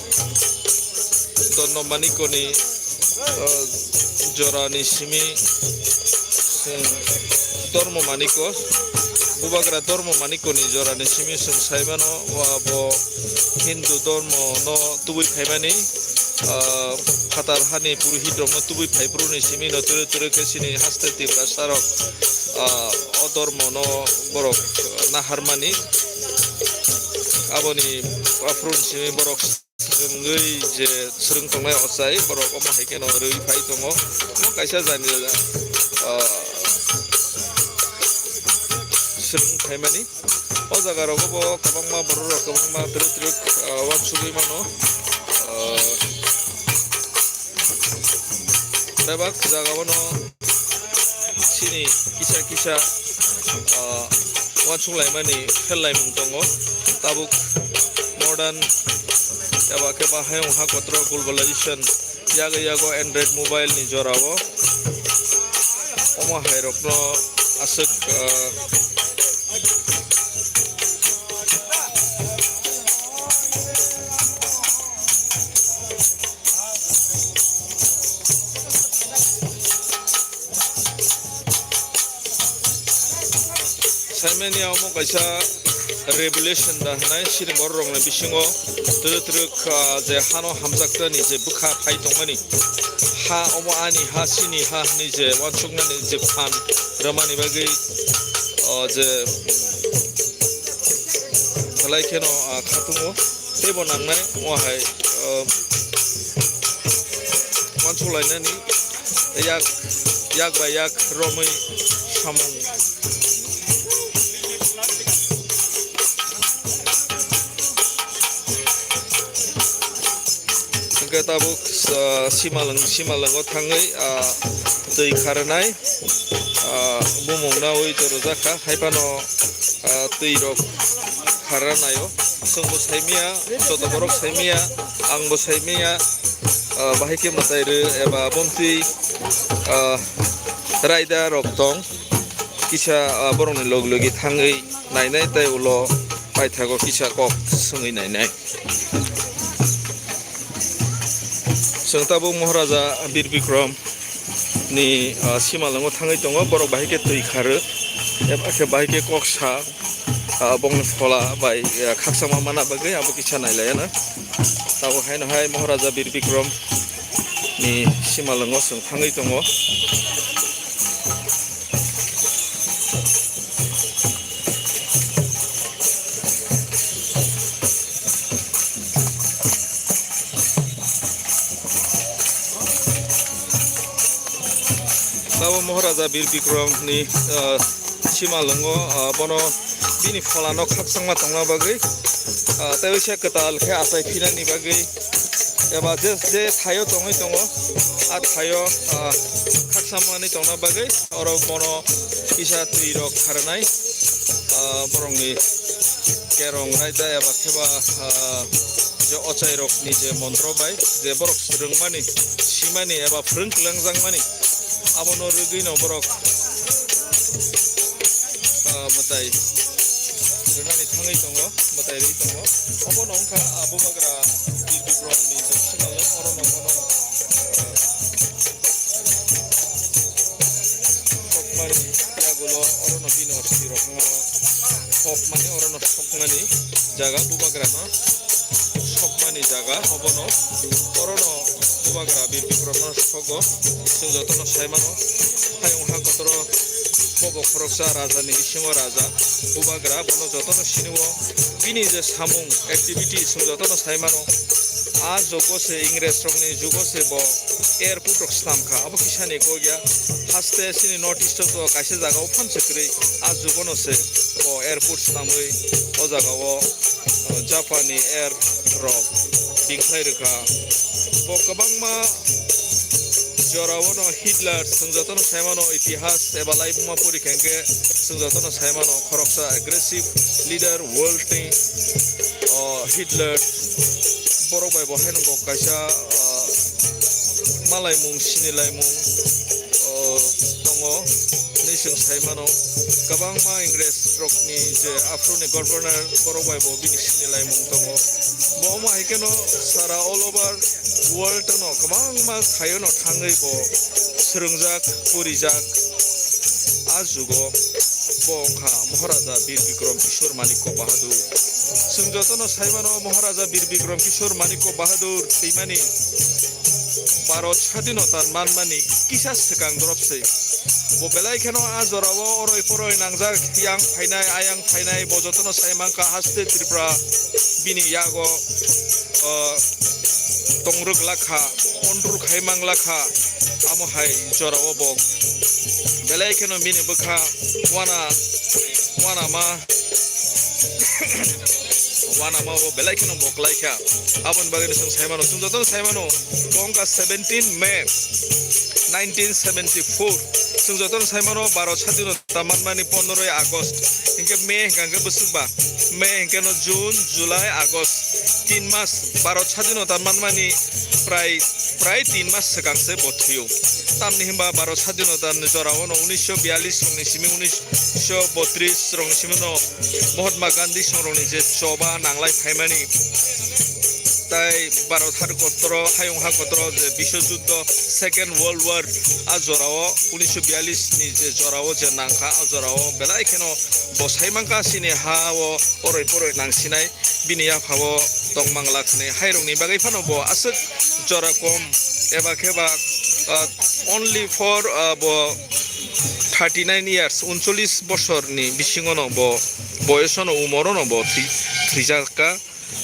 Dharma Manikoni, ah, jorani simi, chwng Dharma Maniko, bubagra Dharma Manikoni jorani simi chwng sai mano, wa bo Hindu Dharma no tubui phaimani, ah, phatar hani purohit rok no tubui phaiphuru ni simi no twrwk twrwk khe chini haste Tiprasa rok, ah, o Dharma no borok naharmani, aboni aphuru ni simi borok swrwngwi je swrwng tongnai ochai, borok omo hai kheno rwi phai tongo. Omo kaisa jani, ah, swrwng phaimani. O jaga rogo bo kwbangma borok rok kwbangma twrwk twrwk, ah, uansugwi mano. Ah, bebak jaga bono chini kisa kisa, ah, uansuk laimani fel laimung tongo. Tabuk modern eba khe ba hayung ha kotoro globalization yagwi yago Android mobile ni jora o omo hai rok no aswk, ah, Saimani omo kaisa revelation da hwnwi chini borok rokni bisingo twrwk twrwk, ah, je hano hamjakmani je bwkha phai tongmani, ha omo ani ha, chini ha hwnwi je uansuknani je phan rwmani bagwi, ah, je belai kheno, ah, khatungo. Teibo nangnai, omo hai, ah, uansuk lainani yak, yak bai yak romwi samung. Hwnkhe tabuk, ah, simalwng, simalwngo thangwi, ah, twi kharnai, ah, bumung nawi torojak kha, haiphano, ah, twi rok kharna naio. Chwngbo saimaya, joto borok saimaya, angbo saimaya, ah, bahai khe mwtai rw eba bontwi, ah, raida rok tong. Kisa, ah, borokni log logi thangwi nainai tei ulo paithago kisa kok swngwi nainai. Chwng tabuk Maharaja Bir Bikram ni, ah, simalwngo thangwi tongo, borok bahai khe twi kharw, eba khe bahai khe kok sa, ah, bongni phola bai, ah, khakchangma mana bagwi abo kisa nailaiyano. Tabuk haino hai Maharaja Bir Bikram ni simalwngo chwng thangwi tongo. Abo Maharaja Bir Bikram ni, ah, simalwngo, ah, bono bini pholano khakchangma tongna bagwi, ah, tei waisa kwtal khe achai phinani bagwi eba je, je thaio tongwi tongo, a thaio, ah, khakchangmani tongna bagwi oro bono kisa twi rok kharnai, ah, borokni kerong raida eba kheba, ah, je ochai rokni je montro bai je borok swrwngmani, simani eba phwrwng kwlangjakmani, abono rwgwino borok, ah, mwtai rwnani thangwi tongo, mwtai rwi tongo. Obono wngkha, ah, Bubagra Bir Bikramni je simalwng, orono bono, ah, sokmani yagulo, orono bini osti rokno sokmani, orono sokmani jaga Bubagrano sokmani jaga obono, orono Bubagra Bir Bikramno sogo, chwng jotono sai mano. Hayung ha kotoro bobo khoroksa rajani bisingo raja Bubagra, bono jotono sinio. Bini je samung activity chwng jotono sai mano. A jugo se Ingres rokni jugo se bo airport rok swnam kha, abo kisani kok ya. Haste chini North East o to kaisa jaga o phan se kwrwi, a jugo no se bo airport swnamwi o jaga o, uh, Japan ni air rok bingkhlai rwkha. Bo kwbangma jora o no Hitler, chwng jotono sai mano, itihas eba laibuma pori kha hwnkhe chwng jotono sai mano, khoroksa aggressive leader world ni, o, Hitler. Borok bai bo haino bo kaisa, o, malaimung, sinilaimung, o, tongo hinwi chwng sai mano. Kwbangma Ingres rokni je aphuru ni governor, borok bai bo bini sinilaimung tongo. Bo omo hai kheno sara all over world no kwbangma thaio no thangwi bo swrwngjak, purijak. A jugo bo wngkha Maharaja Bir Bikram Kishore Manikya Bahadur. Chwng jotono sai mano, Maharaja Bir Bikram Kishore Manikya Bahadur thwimani Bharat sadinota manmani kisa swkang dorop se. Bo belai kheno a jorao oroi poroi nangjak, yang phainai, ayang phainai, bo jotono sai mankha, haste Tripura bini yago, o, tongrwk lakha, ondur khai mang lakha, amo hai jorao bo belai kheno bini bwkha wana, wanama, wanama bo belai kheno bo kwlai kha. Aboni bagwi no chwng sai mano, chwng jotono sai mano, bo wngkha seventeen May nineteen seventy-four. Chwng jotono sai mano, Bharat sadinota manmani pondroi August. Hinkhe May hinkha hinkhe bwswk ba? May hinkhe no June, July, August. Tin mas, Bharat sadinota manmani prai, prai tin mas swkang se bo thwio. Tamni hinba Bharat sadinota ni jora o no unisho biyalish rokni simi, unisho botris rokni simi no Mahatma Gandhi songrokni je choba nanglai phaimani, tai Bharat har kotoro, hayung ha kotoro je Biswa Juddho, Second World War, a jorao, unisho biyalish ni je jorao je nangkha, a jorao belai kheno bo sai mankha chini ha o oroi poroi nangsinai, bini yapha o tongmang lakha ni hairokni bagwi phano bo aswk jora kom eba khe ba, ah, only for, ah, bo thirty nine years, uncholish bosorni bisingono bo boyosono, umorono bo thwi-, thwijakha.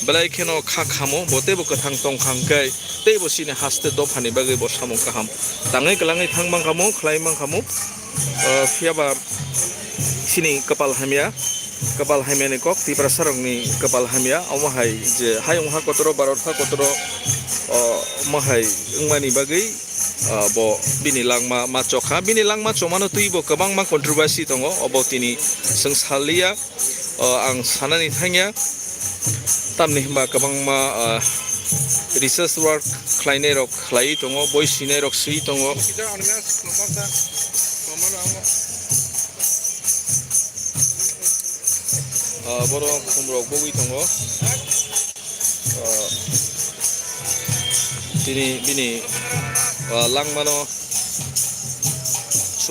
Belai kheno kha khamo, bo teibo kwthang tongkha hwnkhe, teibo chini haste dophani bagwi bo samung kaham tangwi kwlangwi thang mankha mo, khlai mankha mo. Ah, phiyaba chini kwpal hamya, kwpal hamyani kok, Tiprasarokni kwpal hamya, omo hai je hayung ha kotoro, Bharat ha kotoro, o, omo hai wngmani bagwi, ah, bo bini langma ma chokha. Bini langma chomano twibo kwbangma controversy tongo, obo tini chwng saliya, o, ang sanani thangya. Tamni hwnba kwbangma, ah, research work khlainairok khlaiwi tongo, boi swinairok swi tongo. Ah, borok khumrok bogwi tongo. Ah, tini bini, ah, langmano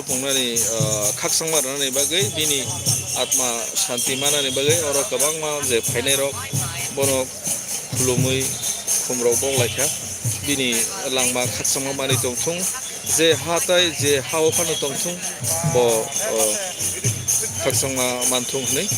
Pungnani, ah, khakchangma rwnani bagwi, bini atma shanti manani bagwi oro kwbangma je phainairok bono khulumwi khumrok bok laikha, bini langma khakchangma manwi tongthung, je ha tai je ha-o phano tongthung, bo, ah, khakchangma manthung hwnwi.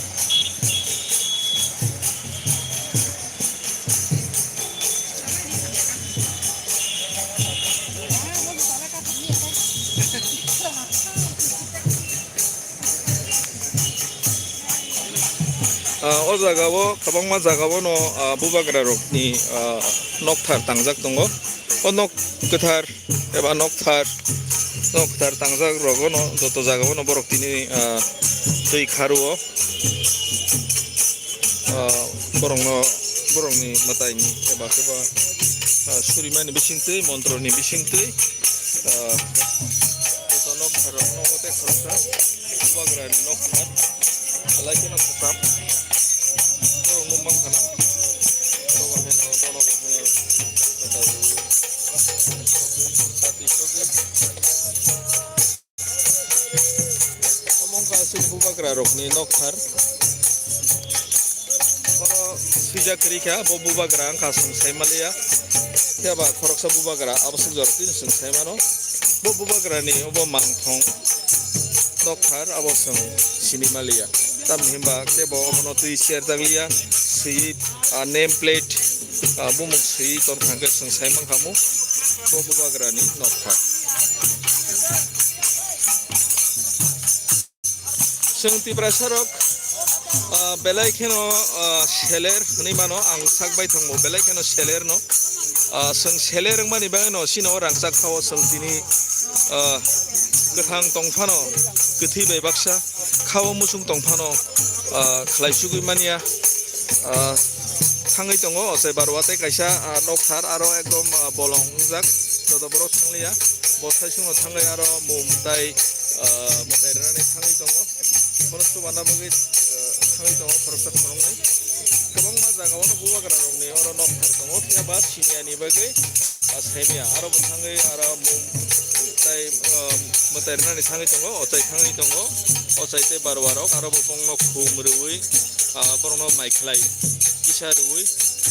Ah, o jaga o, kwbangma jaga o no, ah, bubagra rokni, ah, nokthar tangjak tongo. O nok kwthar eba nokthar, nokthar tangjak rogo no joto jaga o no borok tini, ah, twi kharu o. Ah, borokno, borokni mwtaini eba khe ba, ah, surimani bisingtwi, montroni bisingtwi, ah, joto nokthar rokno o tei khoroksa bubagrani nokthar belai kheno kwcham borokno mang khana. Oro bo haino, bono bo haino mwtai rwui, sati sogwi. Omo wngkha chini bubagra rokni nokthar. Oro swijak kwrwi kha, bo bubagra wngkha chwng sai manliya. Phiya ba khoroksa bubagra aboswk jora tini chwng sai mano. Bo bubagrani obo mangthong nokthar abo chwng sini manliya. Tamni hwnba kebo obono twi cherjak liya, swiwi, ah, name plate, ah, bumung swiwi tongkha hwnkhe chwng sai mankha mo bo bubagrani nokthar. Chwng Tiprasa rok, ah, belai kheno, ah, seler hwnwi mano, ang sak bai thangbo belai kheno seler no. Ah, chwng seler wngmani bagwi no chini o rangchak khao chwng tini, ah, kwthang tong phano, kwthwi bai baksa khao muchung tong phano, ah, khlai chugwi manya. Ah, thangwi tongo, ochai barwa tei kaisa, ah, nokthar aro ekdom, ah, bolong wngjak, joto borok thangliya. Bo saichungno thangwi aro mum tai, ah, mwtai rwnani thangwi tongo. Bono chubanna bagwi, ah, thangwi tongo khoroksa khoroknwi. Kwbangma jagao no bubagra rokni oro nokthar tongo, phiya ba siniya ni bagwi, ah, saimya. Aro bo thangwi aro mum tai, ah, mwtai rwnani thangwi tongo, ochai thangwi tongo, ochai tei barwa rok aro bo bongno khum rwui, ah, borokno mai khlai kisa rwui,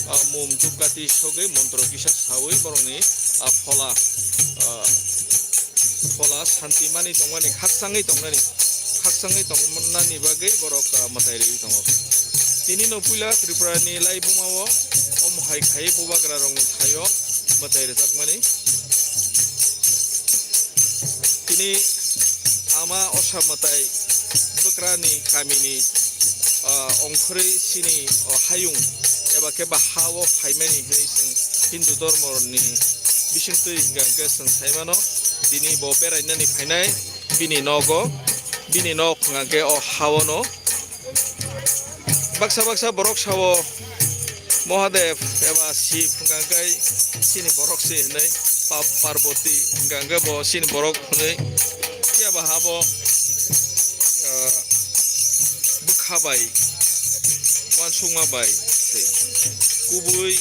ah, mum dhupkati sogwi montro kisa saui borokni, ah, phola, ah, phola santi mani tongmani, khakchangwi tongnani, khakchangwi tongmani bagwi borok, ah, mwtai rwui tongo. Tini no puila Tripura ni laibuma o omo hai khai bubagra rokni thaio mwtai rwjakmani. Tini ama osa mwtai bwkrani kamini, ah, ongkhorwi chini, oh, hayung eba khe ba ha-o phaimani hwnwi chwng Hindu dhormoni bisingtwi hwnkha hwnkhe chwng sai mano. Tini bo berainani phainai bini nogo, bini nok hwnkha hwnkhe o ha-o no. Baksa baksa borok sao Mahadev eba Shiv hwnkha hwnkhe chini borok se hwnwi, Pa-, Parvati hwnkha hwnkhe bo chini borok hwnwi, phiya ba habo, ah, bwkha bai, uansukma bai se kubui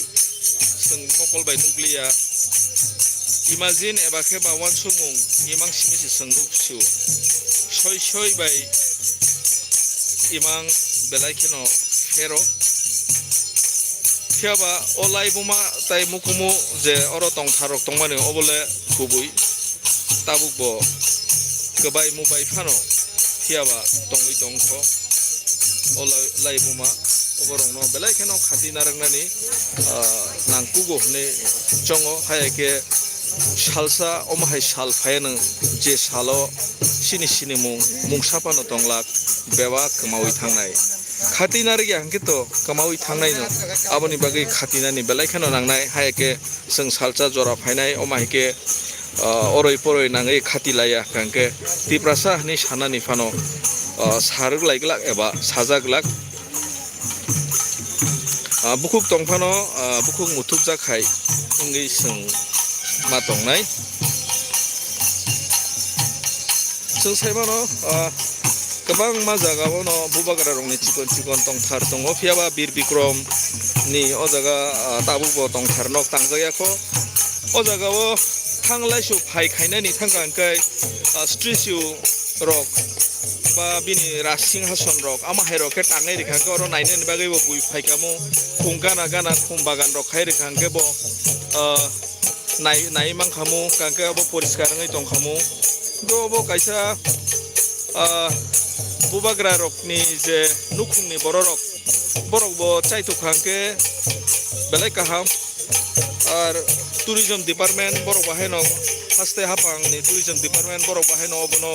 chwng mokol bai nukliya. Imagine eba khe ba uansukmung imang simi se chwng nuk sio. Soi soi bai imang belai kheno phero. Phiya ba o laibuma tai mukumu je oro tongthar rok tongmani obo le kubui. Tabuk bo kwbai mubai phano phiya ba tongwi tongkho. O lai-, laibuma oborokno belai kheno khati narwknani, ah, nangkugo hwnwi chongo. Hai khe salsa omo hai sal phaiya nwng je salo chini sinimung mungsa phano tonglak bebak kwmaui thangnai. Khati narwkya hwnkhe to kwmaui thangnai no, aboni bagwi khatinani belai kheno nangnai. Hai khe chwng salsa jora phainai, omo hai khe, ah, oroi poroi nangwi khati laiya hwnkha hwnkhe Tiprasa hwnwi sanani phano, ah, sa rwk lai glak eba sajak glak. Ah, bukhuk tong phano, ah, bukhuk muthubjak hai wngwi chwng ma tongnai. Chwng sai mano, ah, kwbangma jaga o no bubagra rokni chikon chikon tongthar tongo, phiya ba Bir Bikrom ni o jaga, ah, tabuk bo tongthar nok tangjak ya kho. O jaga o Thang laisu phai khainani thangka hwnkhe, ah, statue rok ba bini raj singhason rok ama hai rok khe tangnai rikha hwnkhe oro nainani bagwi bo bui phaikamo, khum gana gana khum bagan rok khai rikha hwnkhe bo, ah, nai, nai mankhamu, hwnkhe abo poriskar wngwi tongkhamu. Hwnkhe obo kaisa, ah, bubagra rokni je nukhungni bororok, borok bo chaitok kha hwnkhe belai kaham. Ar tourism department borok bahaino haste haphangni tourism department borok bahaino obono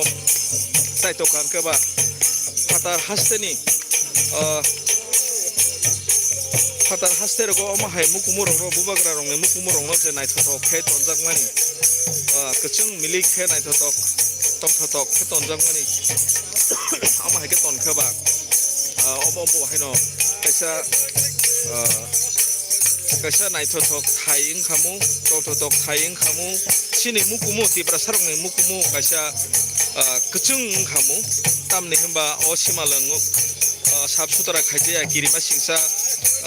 chaitok kha hwnkhe ba phatar hasteni, ah, phatar haste rogo omo hai mukumu rokno bubagra rokni mukumu rokno je naithothok khe tonjakmani, ah, kwchwng milik khe naithothok tongthothok khe tonjakmani omo hai khe tonkhe ba, ah, omo bo haino kaisa, ah, kaisa naithothok thai wngkhamu, tongthothok thai wngkhamu, chini mukumu Tiprasarokni mukumu kaisa, ah, kwchwng wngkhamu, tamni hwnba o simalwng, ah, sap sutra khaijaya kirima singsa,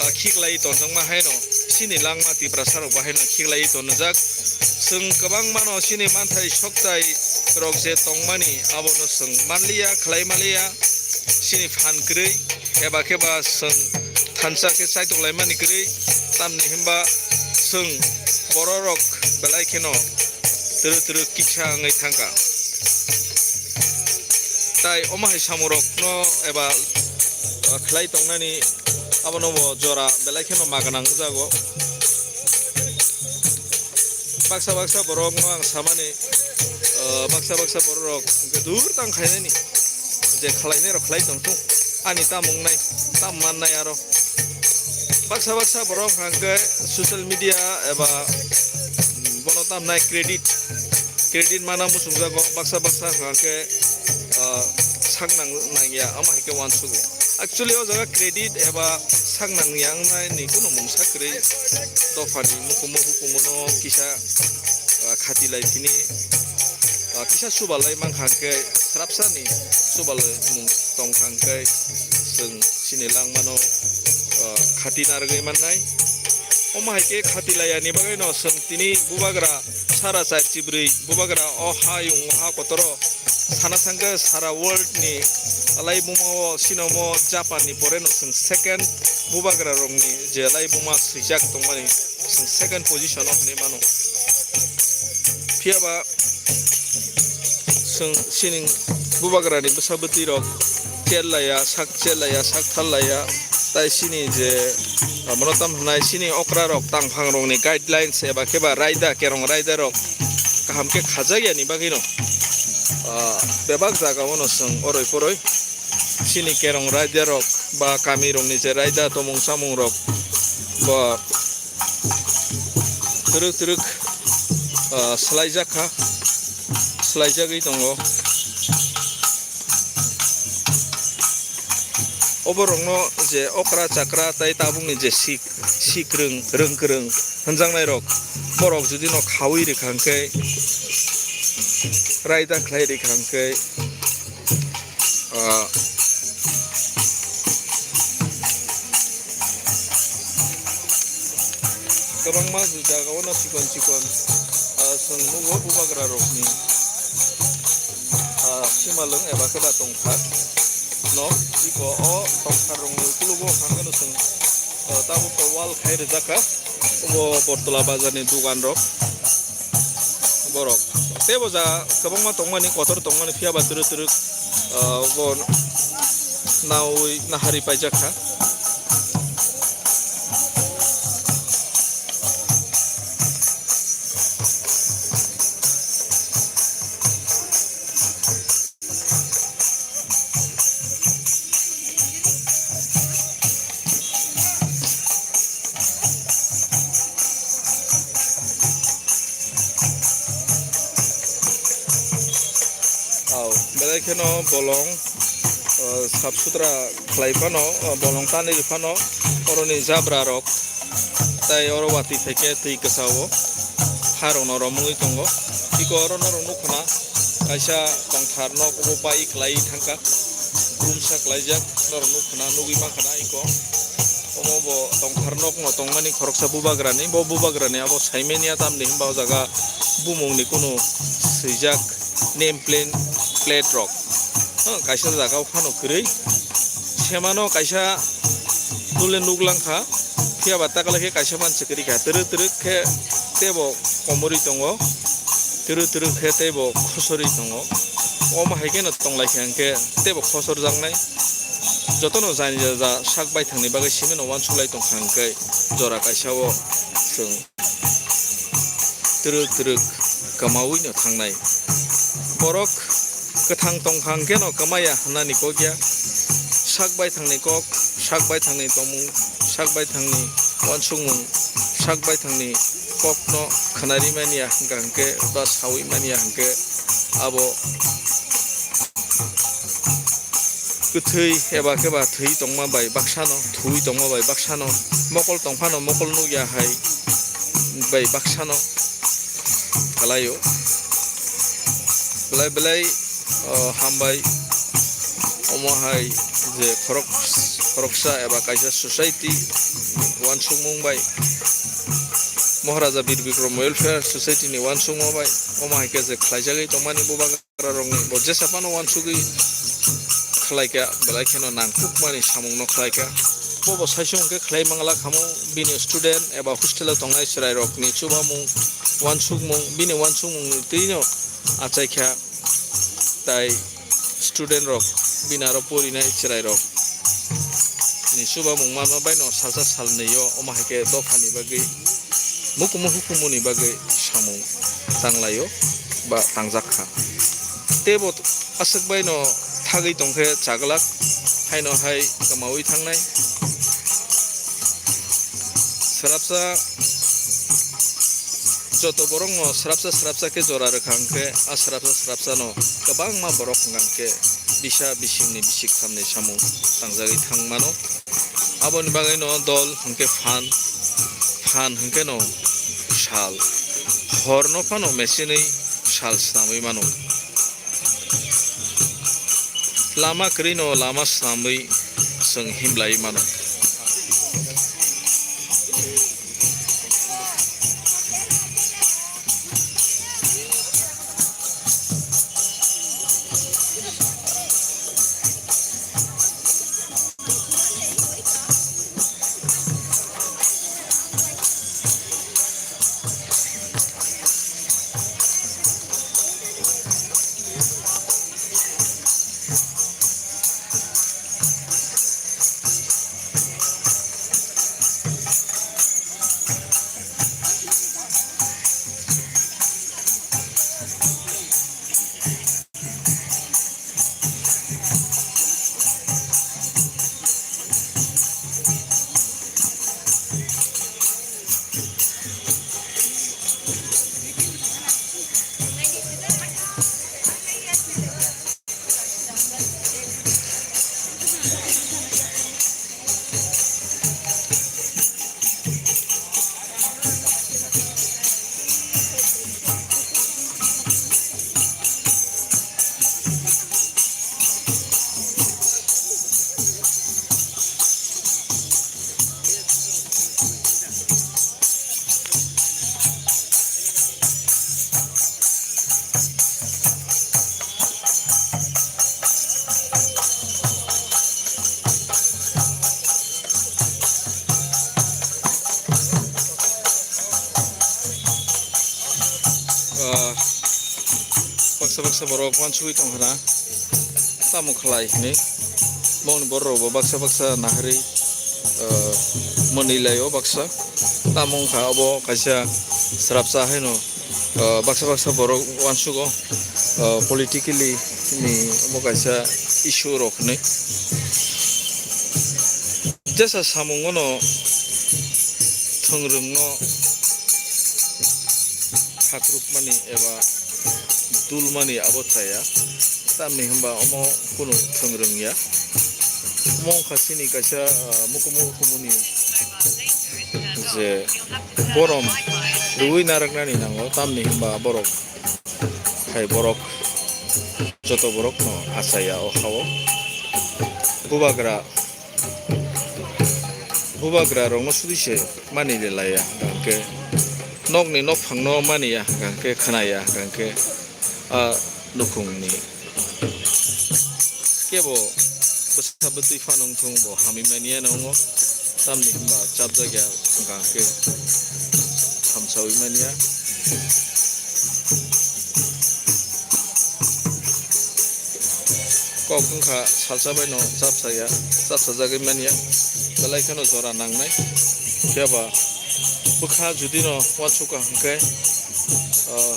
ah, khiklai tonjakma haino chini langma Tiprasarok bahaino khiklai tonjak. Chwng kwbangmano chini manthai sokchai rok je tongmani abono chwng manliya, khlai manliya, chini phan kwrwi eba khe ba chwng thansa khe chaitok laimani kwrwi, tamni hwnba chwng bororok belai kheno twrwk twrwk kiksa wngwi thangkha. Tai omo hai samung rokno eba, uh, khlai tongnani abono bo jora belai kheno ma gwnang wngjago. Baksa baksa borokno ang samani, uh, baksa baksa borok rok hwnkhe dur tang khainani je khlainai rok khlai tong thung, ani tam wngnai, tam mannai aro. Baksa baksa borok hwnkhe social media eba, mm, bono tamnai credit, credit mana muchungjago, baksa baksa hwnkhe, ah, sak nang nangya, ama hai khe uansukya. Actually, o jaga credit eba sak nangya wngnai ni kunu mungsa kwrwi, dophani mukumu hukumuno kisa, ah, khati lai phini, ah, kisa chubalai mankha hwnkhe, srapsani chubalai mung tongkha hwnkhe, chwng chini langmano, ah, khati narwgwi mannai. Omo hai khe khati layani bagwino chwng tini bubagra sara char chibrwi bubagra o hayung o ha kotoro sana thangkhe sara world ni laibuma o sinomo Japan ni pore no chwng second bubagra rokni je laibuma swijak tongmani chwng second position o hinwi mano. Phiya ba chwng sining bubagrani bwsa bwtwi rok cher laiya, sak cher laiya, sak thar laiya, tai sini je, ah, mano tam hwnai sini okra rok tangphang rokni guidelines eba khe ba raida, kerong raida rok kaham khe khajak yani bagwi no, ah, bebak jaga o no chwng oroi poroi sini kerong raida rok ba kami rokni je raida tomung chamung rok bo twrwk twrwk, ah, swlaijak kha, swlaijagwi tongo. Oborokno je okra chakra tai tabukni je sik, sikrwng, rwngkwrwng hwnjaknairok, borok judino khaui rwkha hwnkhe, raida khlai rwkha hwnkhe, ah, kwbangma jagao no chikon chikon, ah, chwng nugo bubagra rokni, ah, simalwng eba khe ba tongthar no iko o tongthar rokni ukologo hwnkha hwnkhe no chwng, ah, tabuk wall khai rijak kha. Obo Bortola bazar ni dogan rok borok tei bo jaga kwbangma tongmani, kotor tongmani, phiya ba twrwk twrwk, ah, bo naui nahari paijak kha. Au, belai kheno bolong, uh, sap sutra khlai phano, uh, bolong tanwi rw phano, oroni jabra rok tai oro watwi phaikhe twi kwchao. Harokno romwi tongo. Iko oro norok nukha na, kaisa tongthar nok obo pai kwlai thangkha. Room sa kwlaijak, norok nukha na, nugwi mankha na iko. Omo bo tongthar nokno tongmani khoroksa bubagrani, bo bubagrani abo saimanya tamni hwnba o jaga bumungni kunu swijak name plate, plate rok. Huh, kaisa jaga o phano kwrwi. Semano kaisa nule nuk langkha, phiya ba takle khe kaisa mansi kwrwi kha. Twrwk twrwk khe teibo komorwi tongo, twrwk twrwk khe teibo khosorwi tongo. Omo hai kheno tonglaikha hwnkhe teibo khosorjaknai. Jotono jani ja sak baithangni bagwi simino uansuklai tongkha hwnkhe jora kaisa o chwng twrwk twrwk kwmawi no thangnai. Borok kwthang tongkha hwnkhe no kwmaya hwnani kok ya. Sak baithangni kok, sak baithangni tongmung, sak baithangni uansukmung, sak baithangni kokno khwnari manya hwnkha hwnkhe ba sawi manya hwnkhe abo kwthwi eba khe ba thwi tongma bai baksano, thuwi tongma bai baksano, mokol tongphano mokol nukya hai bai baksano kwlaio. Belai belai, o, hambai. Omo hai je khorok-, khoroksa eba kaisa society uansukmung bai, Maharaja Bir Bikram Welfare Society ni uansukma bai, omo hai khe je khlaijagwi tongmani bubagra rokni bo jesa phano uansugwi khlaikha, belai kheno nangkukmani samungno khlaikha. Bo bo saichung khe khlai mangla khamo, bini student eba hostel o tongnai chwrairokni chubamung, uansukmung, bini uansukmungni twino achaikha, tai student rok, bini aro porinai chwrairok ni chubamung manma bai no salsa salnwi o omo hai khe dophani bagwi, mukumu hukumuni bagwi samung tanglaio ba tangjak kha. Teibo aswk bai no thagwi tongkhe chaglak, haino hai kwmawi thangnai. Swrapsa joto borokno swrapsa swrapsa khe jora rwkha hwnkhe, a swrapsa swrapsano kwbangma borok hwnkha hwnkhe bisa bisingni bisik thamni samung tangjagwi thang mano. Aboni bagwino dol hwnkhe phan, phan hwnkhe no sal, horno phano mechinwi sal snamwi mano. Lama kwrwino lama swnamwi chwng himlai mano. Ah, baksa baksa borok uansugwi tongkha na, tamo khlai hinwi. Bongni borok rok bo baksa baksa naharwi, ah, mwnwi lai o baksa. Tamo wngkha obo kaisa swrapsa haino, ah, baksa baksa borok uansugo, ah, politically ni omo kaisa issue rok hinwi. Jesa samung no thwngrwng no khakrupmani eba dulmani abo chaya. Tamni hwnba omo kunu thwngrwng ya. Omo wngkha chini kaisa, ah, mukumu hukumuni je borom rwui narwknani nango, tamni hwnba borok hai borok joto borokno achaya o ha-o. Bubagra Bubagra rokno sudi se mani le laya, hwnkhe nokni nokphangno maniya, hwnkhe khnaya, hwnkhe a nukhungni kebo bwsa bwtwi phano wngthung bo hamwi manya no wngo, tamni hwnba chapjak ya, hwnkhe hamsawi manya. Kok wngkha salsa bai no chapsa ya, chapsa jagwi manya, belai kheno jora nangnai. Phiya ba bwkha judi no uansukha hwnkhe, ah,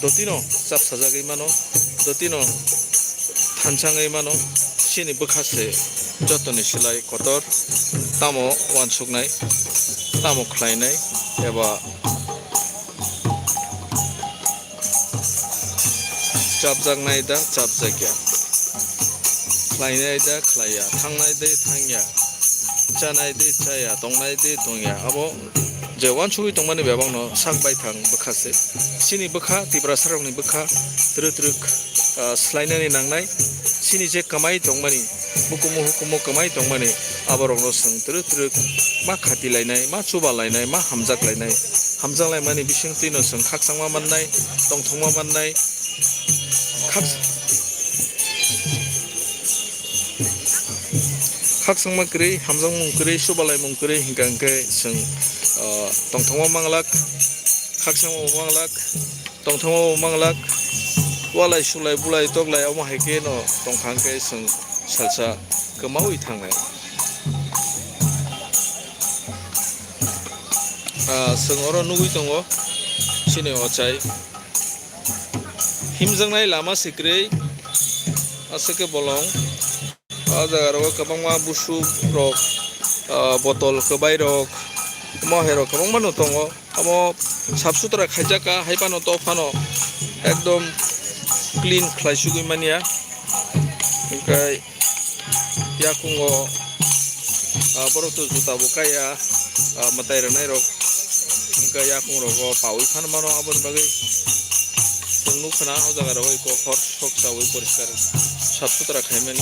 dotino chapsa jagwi mano, dotino thansa wngwi mano, chini bwkha se jotoni slai kotor, tamo uansuknai, tamo khlainai, eba chapjaknai da chapjakya, khlainai da khlaiya, thangnai de thangya, chanai de chaya, tongnai de tongya, abo je uansugwi tongmani bebakno sak baithang bwkha se. Chini bwkha, Tiprasarokni bwkha, twrwk twrwk, ah, swlainani nangnai. Chini je kwmai tongmani, bukumu hukumu kwmai tongmani, aborokno chwng twrwk twrwk ma khati lainai, ma chuba lainai, ma hamjak lainai. Hamjak laimani bisingtwino chwng khakchangma mannai, tongthokma mannai. Khak-, khakchangma kwrwi, hamjakmung kwrwi, chubalaimung kwrwi hwnkha hwnkhe chwng, ah, tongthokma manglak, khakchangma manglak. Tongthokma bo manglak, walai sulai bulai toklai omo hai khe no tongkha hwnkhe chwng salsa kwmaui thangnai. Ah, chwng oro nugui tongo chini ochai himjaknai lama se kwrwi, aswk khe bolong. O jaga rogo kwbangma busuk rok, ah, botol kwbai rok, mohai rok kwbangma no tongo. Omo sap sutra khaijak kha, hai phano to phano ekdom clean khlai sugui manya. Hwnkhe yakungo, ah, borok to juta bo kaiya, ah, mwtai rwnai rok. Hwnkhe yakung rogo paui phano mano, aboni bagwi chwng nukha na o jaga rogo eko hor sok chaui poriskar sap sutra khaimani.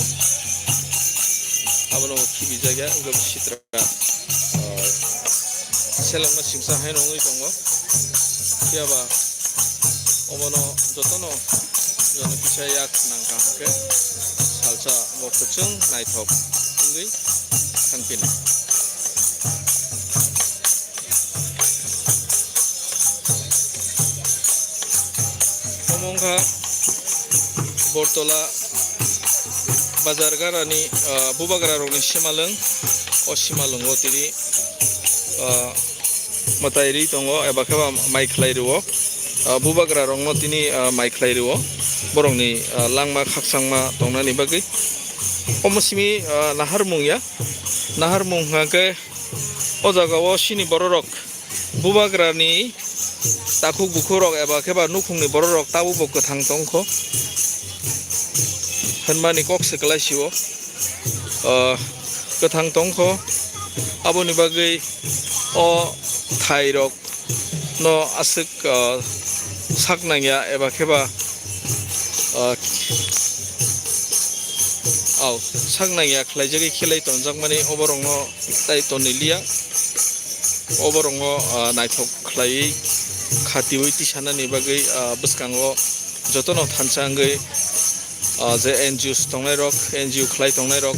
Abono khibi jakya, wngkhe sitra, ah, selengma singsa haino wngwi tongo. Phiya ba omono jotono joni kisa yak nangkha hwnkhe salsa bo kwchwng naithok wngwi thangphino. Omo wngkha Bortola bazar garani, ah, bubagra rokni simalwng. O simalwngo tini, ah, mwtai ri tongo, eba khe ba mai khlai rwo. Ah, bubagra rokno tini, ah, mai khlai rwo. Borokni, ah, langma khakchangma tongnani bagwi. Omo simi, ah, naharmung ya. Naharmung hwnkha khe o jaga o chini bororok bubagrani takhuk bukhuk rok eba khe ba nukhungni bororok tabuk bo kwthang tongkho hwnmani kok se kwlai sio, ah, kwthang tongkho. Aboni bagwi o thai rok no aswk, ah, sak nangya eba khe ba, ah, au, sak nangya khlaijagwi khelai tonjakmani oborokno tai tonwi liya. Oborokno, ah, naithok khlaiwi khatiwi tisanani bagwi, ah, bwskango jotono thansa wngwi, ah, je N G Os tongnairok, N G O khlai tongnairok,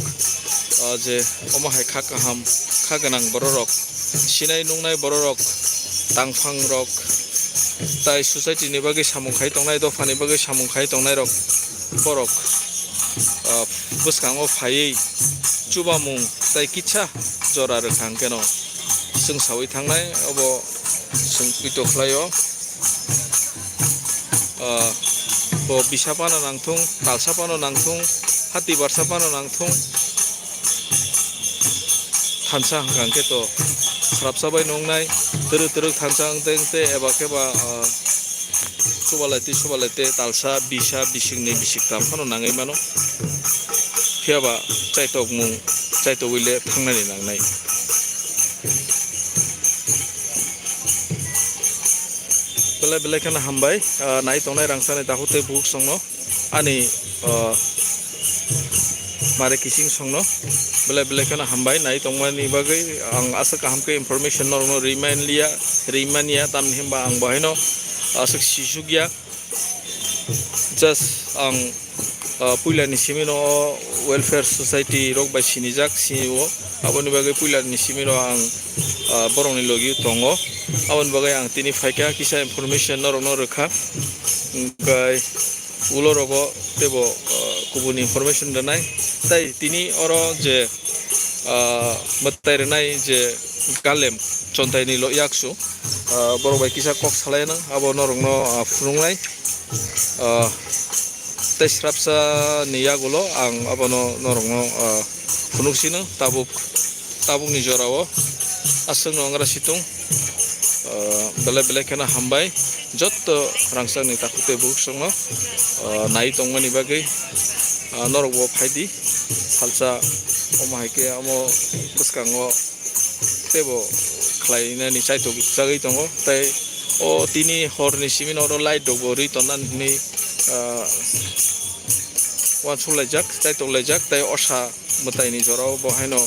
ah, je omo hai kha kaham, kha gwnang bororok, sinai nungnai bororok, tangphangrok, tai society ni bagwi samung khai tongnai, dopha ni bagwi samung khai tongnairok, borok, ah, bwskango phaiwi chubamung tai kisa jora rwkha hwnkhe no chwng saui thangnai, obo chwng poito khlaio. Ah, bo bisa phano nangthung, talsa phano nangthung, hati barsa phano nangthung, thansa hwnkha hwnkhe to srapsa bai nungnai, twrwk twrwk thansa wngte wngte eba khe ba, ah, subalai twi subalai te talsa bisa bisingni bisik tam phano nangwi mano. Phiya ba chaitokmung, chaitogwi le thangnani nangnai. Belai belai kheno hambai, ah, nai tongnai rangchakni takhuk tei bukhuk songno ani, ah, Mare Kising songno belai belai kheno hambai nai tongmani bagwi. Ang aswk kaham khe information norokno rimaniya, rimaniya, tamni hwnba ang bo haino aswk sisukya. Just ang, ah, puilani simino o welfare society rok bai sinijak, sini o. Aboni bagwi puilani simino ang, ah, borokni logi tongo. Aboni bagwi ang tini phaikha, kisa information norokno rwkha. Hwnkhe ulo rogo teibo, ah, kubun information rwnai. Tai tini oro je, ah, mwtai rwnai je Galem Chontaini lo yaksu, ah, borok bai kisa kok salai nang, abo norokno, ah, phunuknai. Ah, tei srapsa ni yagulo ang abono norokno, ah, phunuk sino tabuk, tabukni jorao aswkno angra situng, ah, belai belai kheno hambai jotto rangchakni takhuk tei bukhuk songno, ah, nai tongmani bagwi, ah, norokbo phaidi salsa omo hai khe omo bwskango teibo khlainani chaitok chagwi tongo. Tei o tini horni simi oro light rokbo rwi tonnani hwnwi, ah, uansuk laijak, chaitok laijak. Tei osa mwtaini jorao bo haino,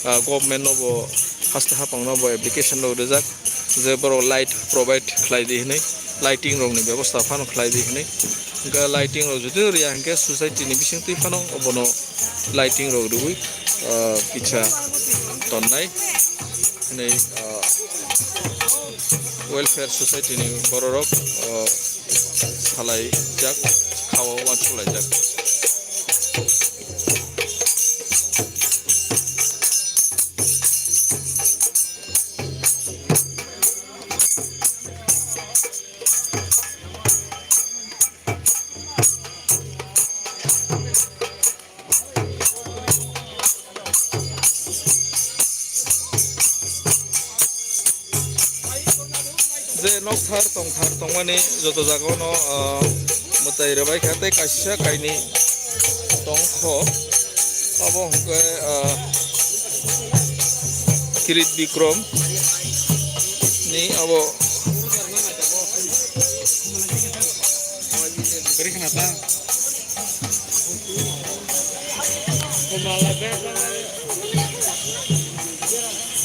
ah, government no bo haste haphang no bo application rok rijak je borok light provide khlai di hwnwi, lighting rokni bebosta phano khlai di hwnwi. Hwnkhe lighting rok jodi riya hwnkhe society ni bisingtwi phano obono lighting rok rwui, ah, kisa tonnai hwnwi, ah, welfare society ni bororok, ah, salaijak, khao uansuk laijak. Je nokthar tongthar tongmani joto jagao no, ah, mwtai rwbai kha tei kaisa kainwi tongkho. Abo hwnkhe, ah, Kirit Bikrom ni abo.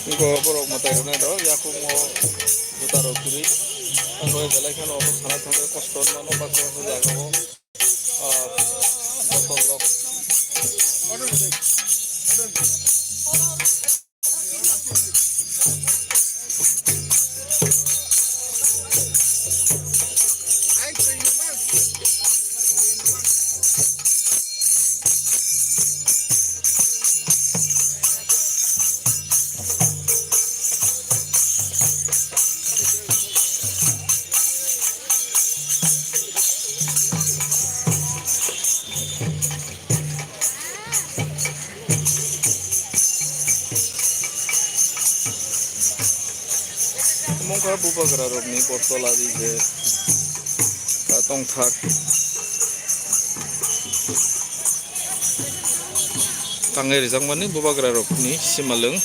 Iko borok mwtai rwnai rw yakungo juta rok kwrwi. Ang belai kheno obo sana thangwi kosto wngmano baksa jaga o. Ah, botol rok. Omo wngkha bubagra rokni botol ari je, ah, tongthar. Tangwi rijakmani bubagra rokni simalwng.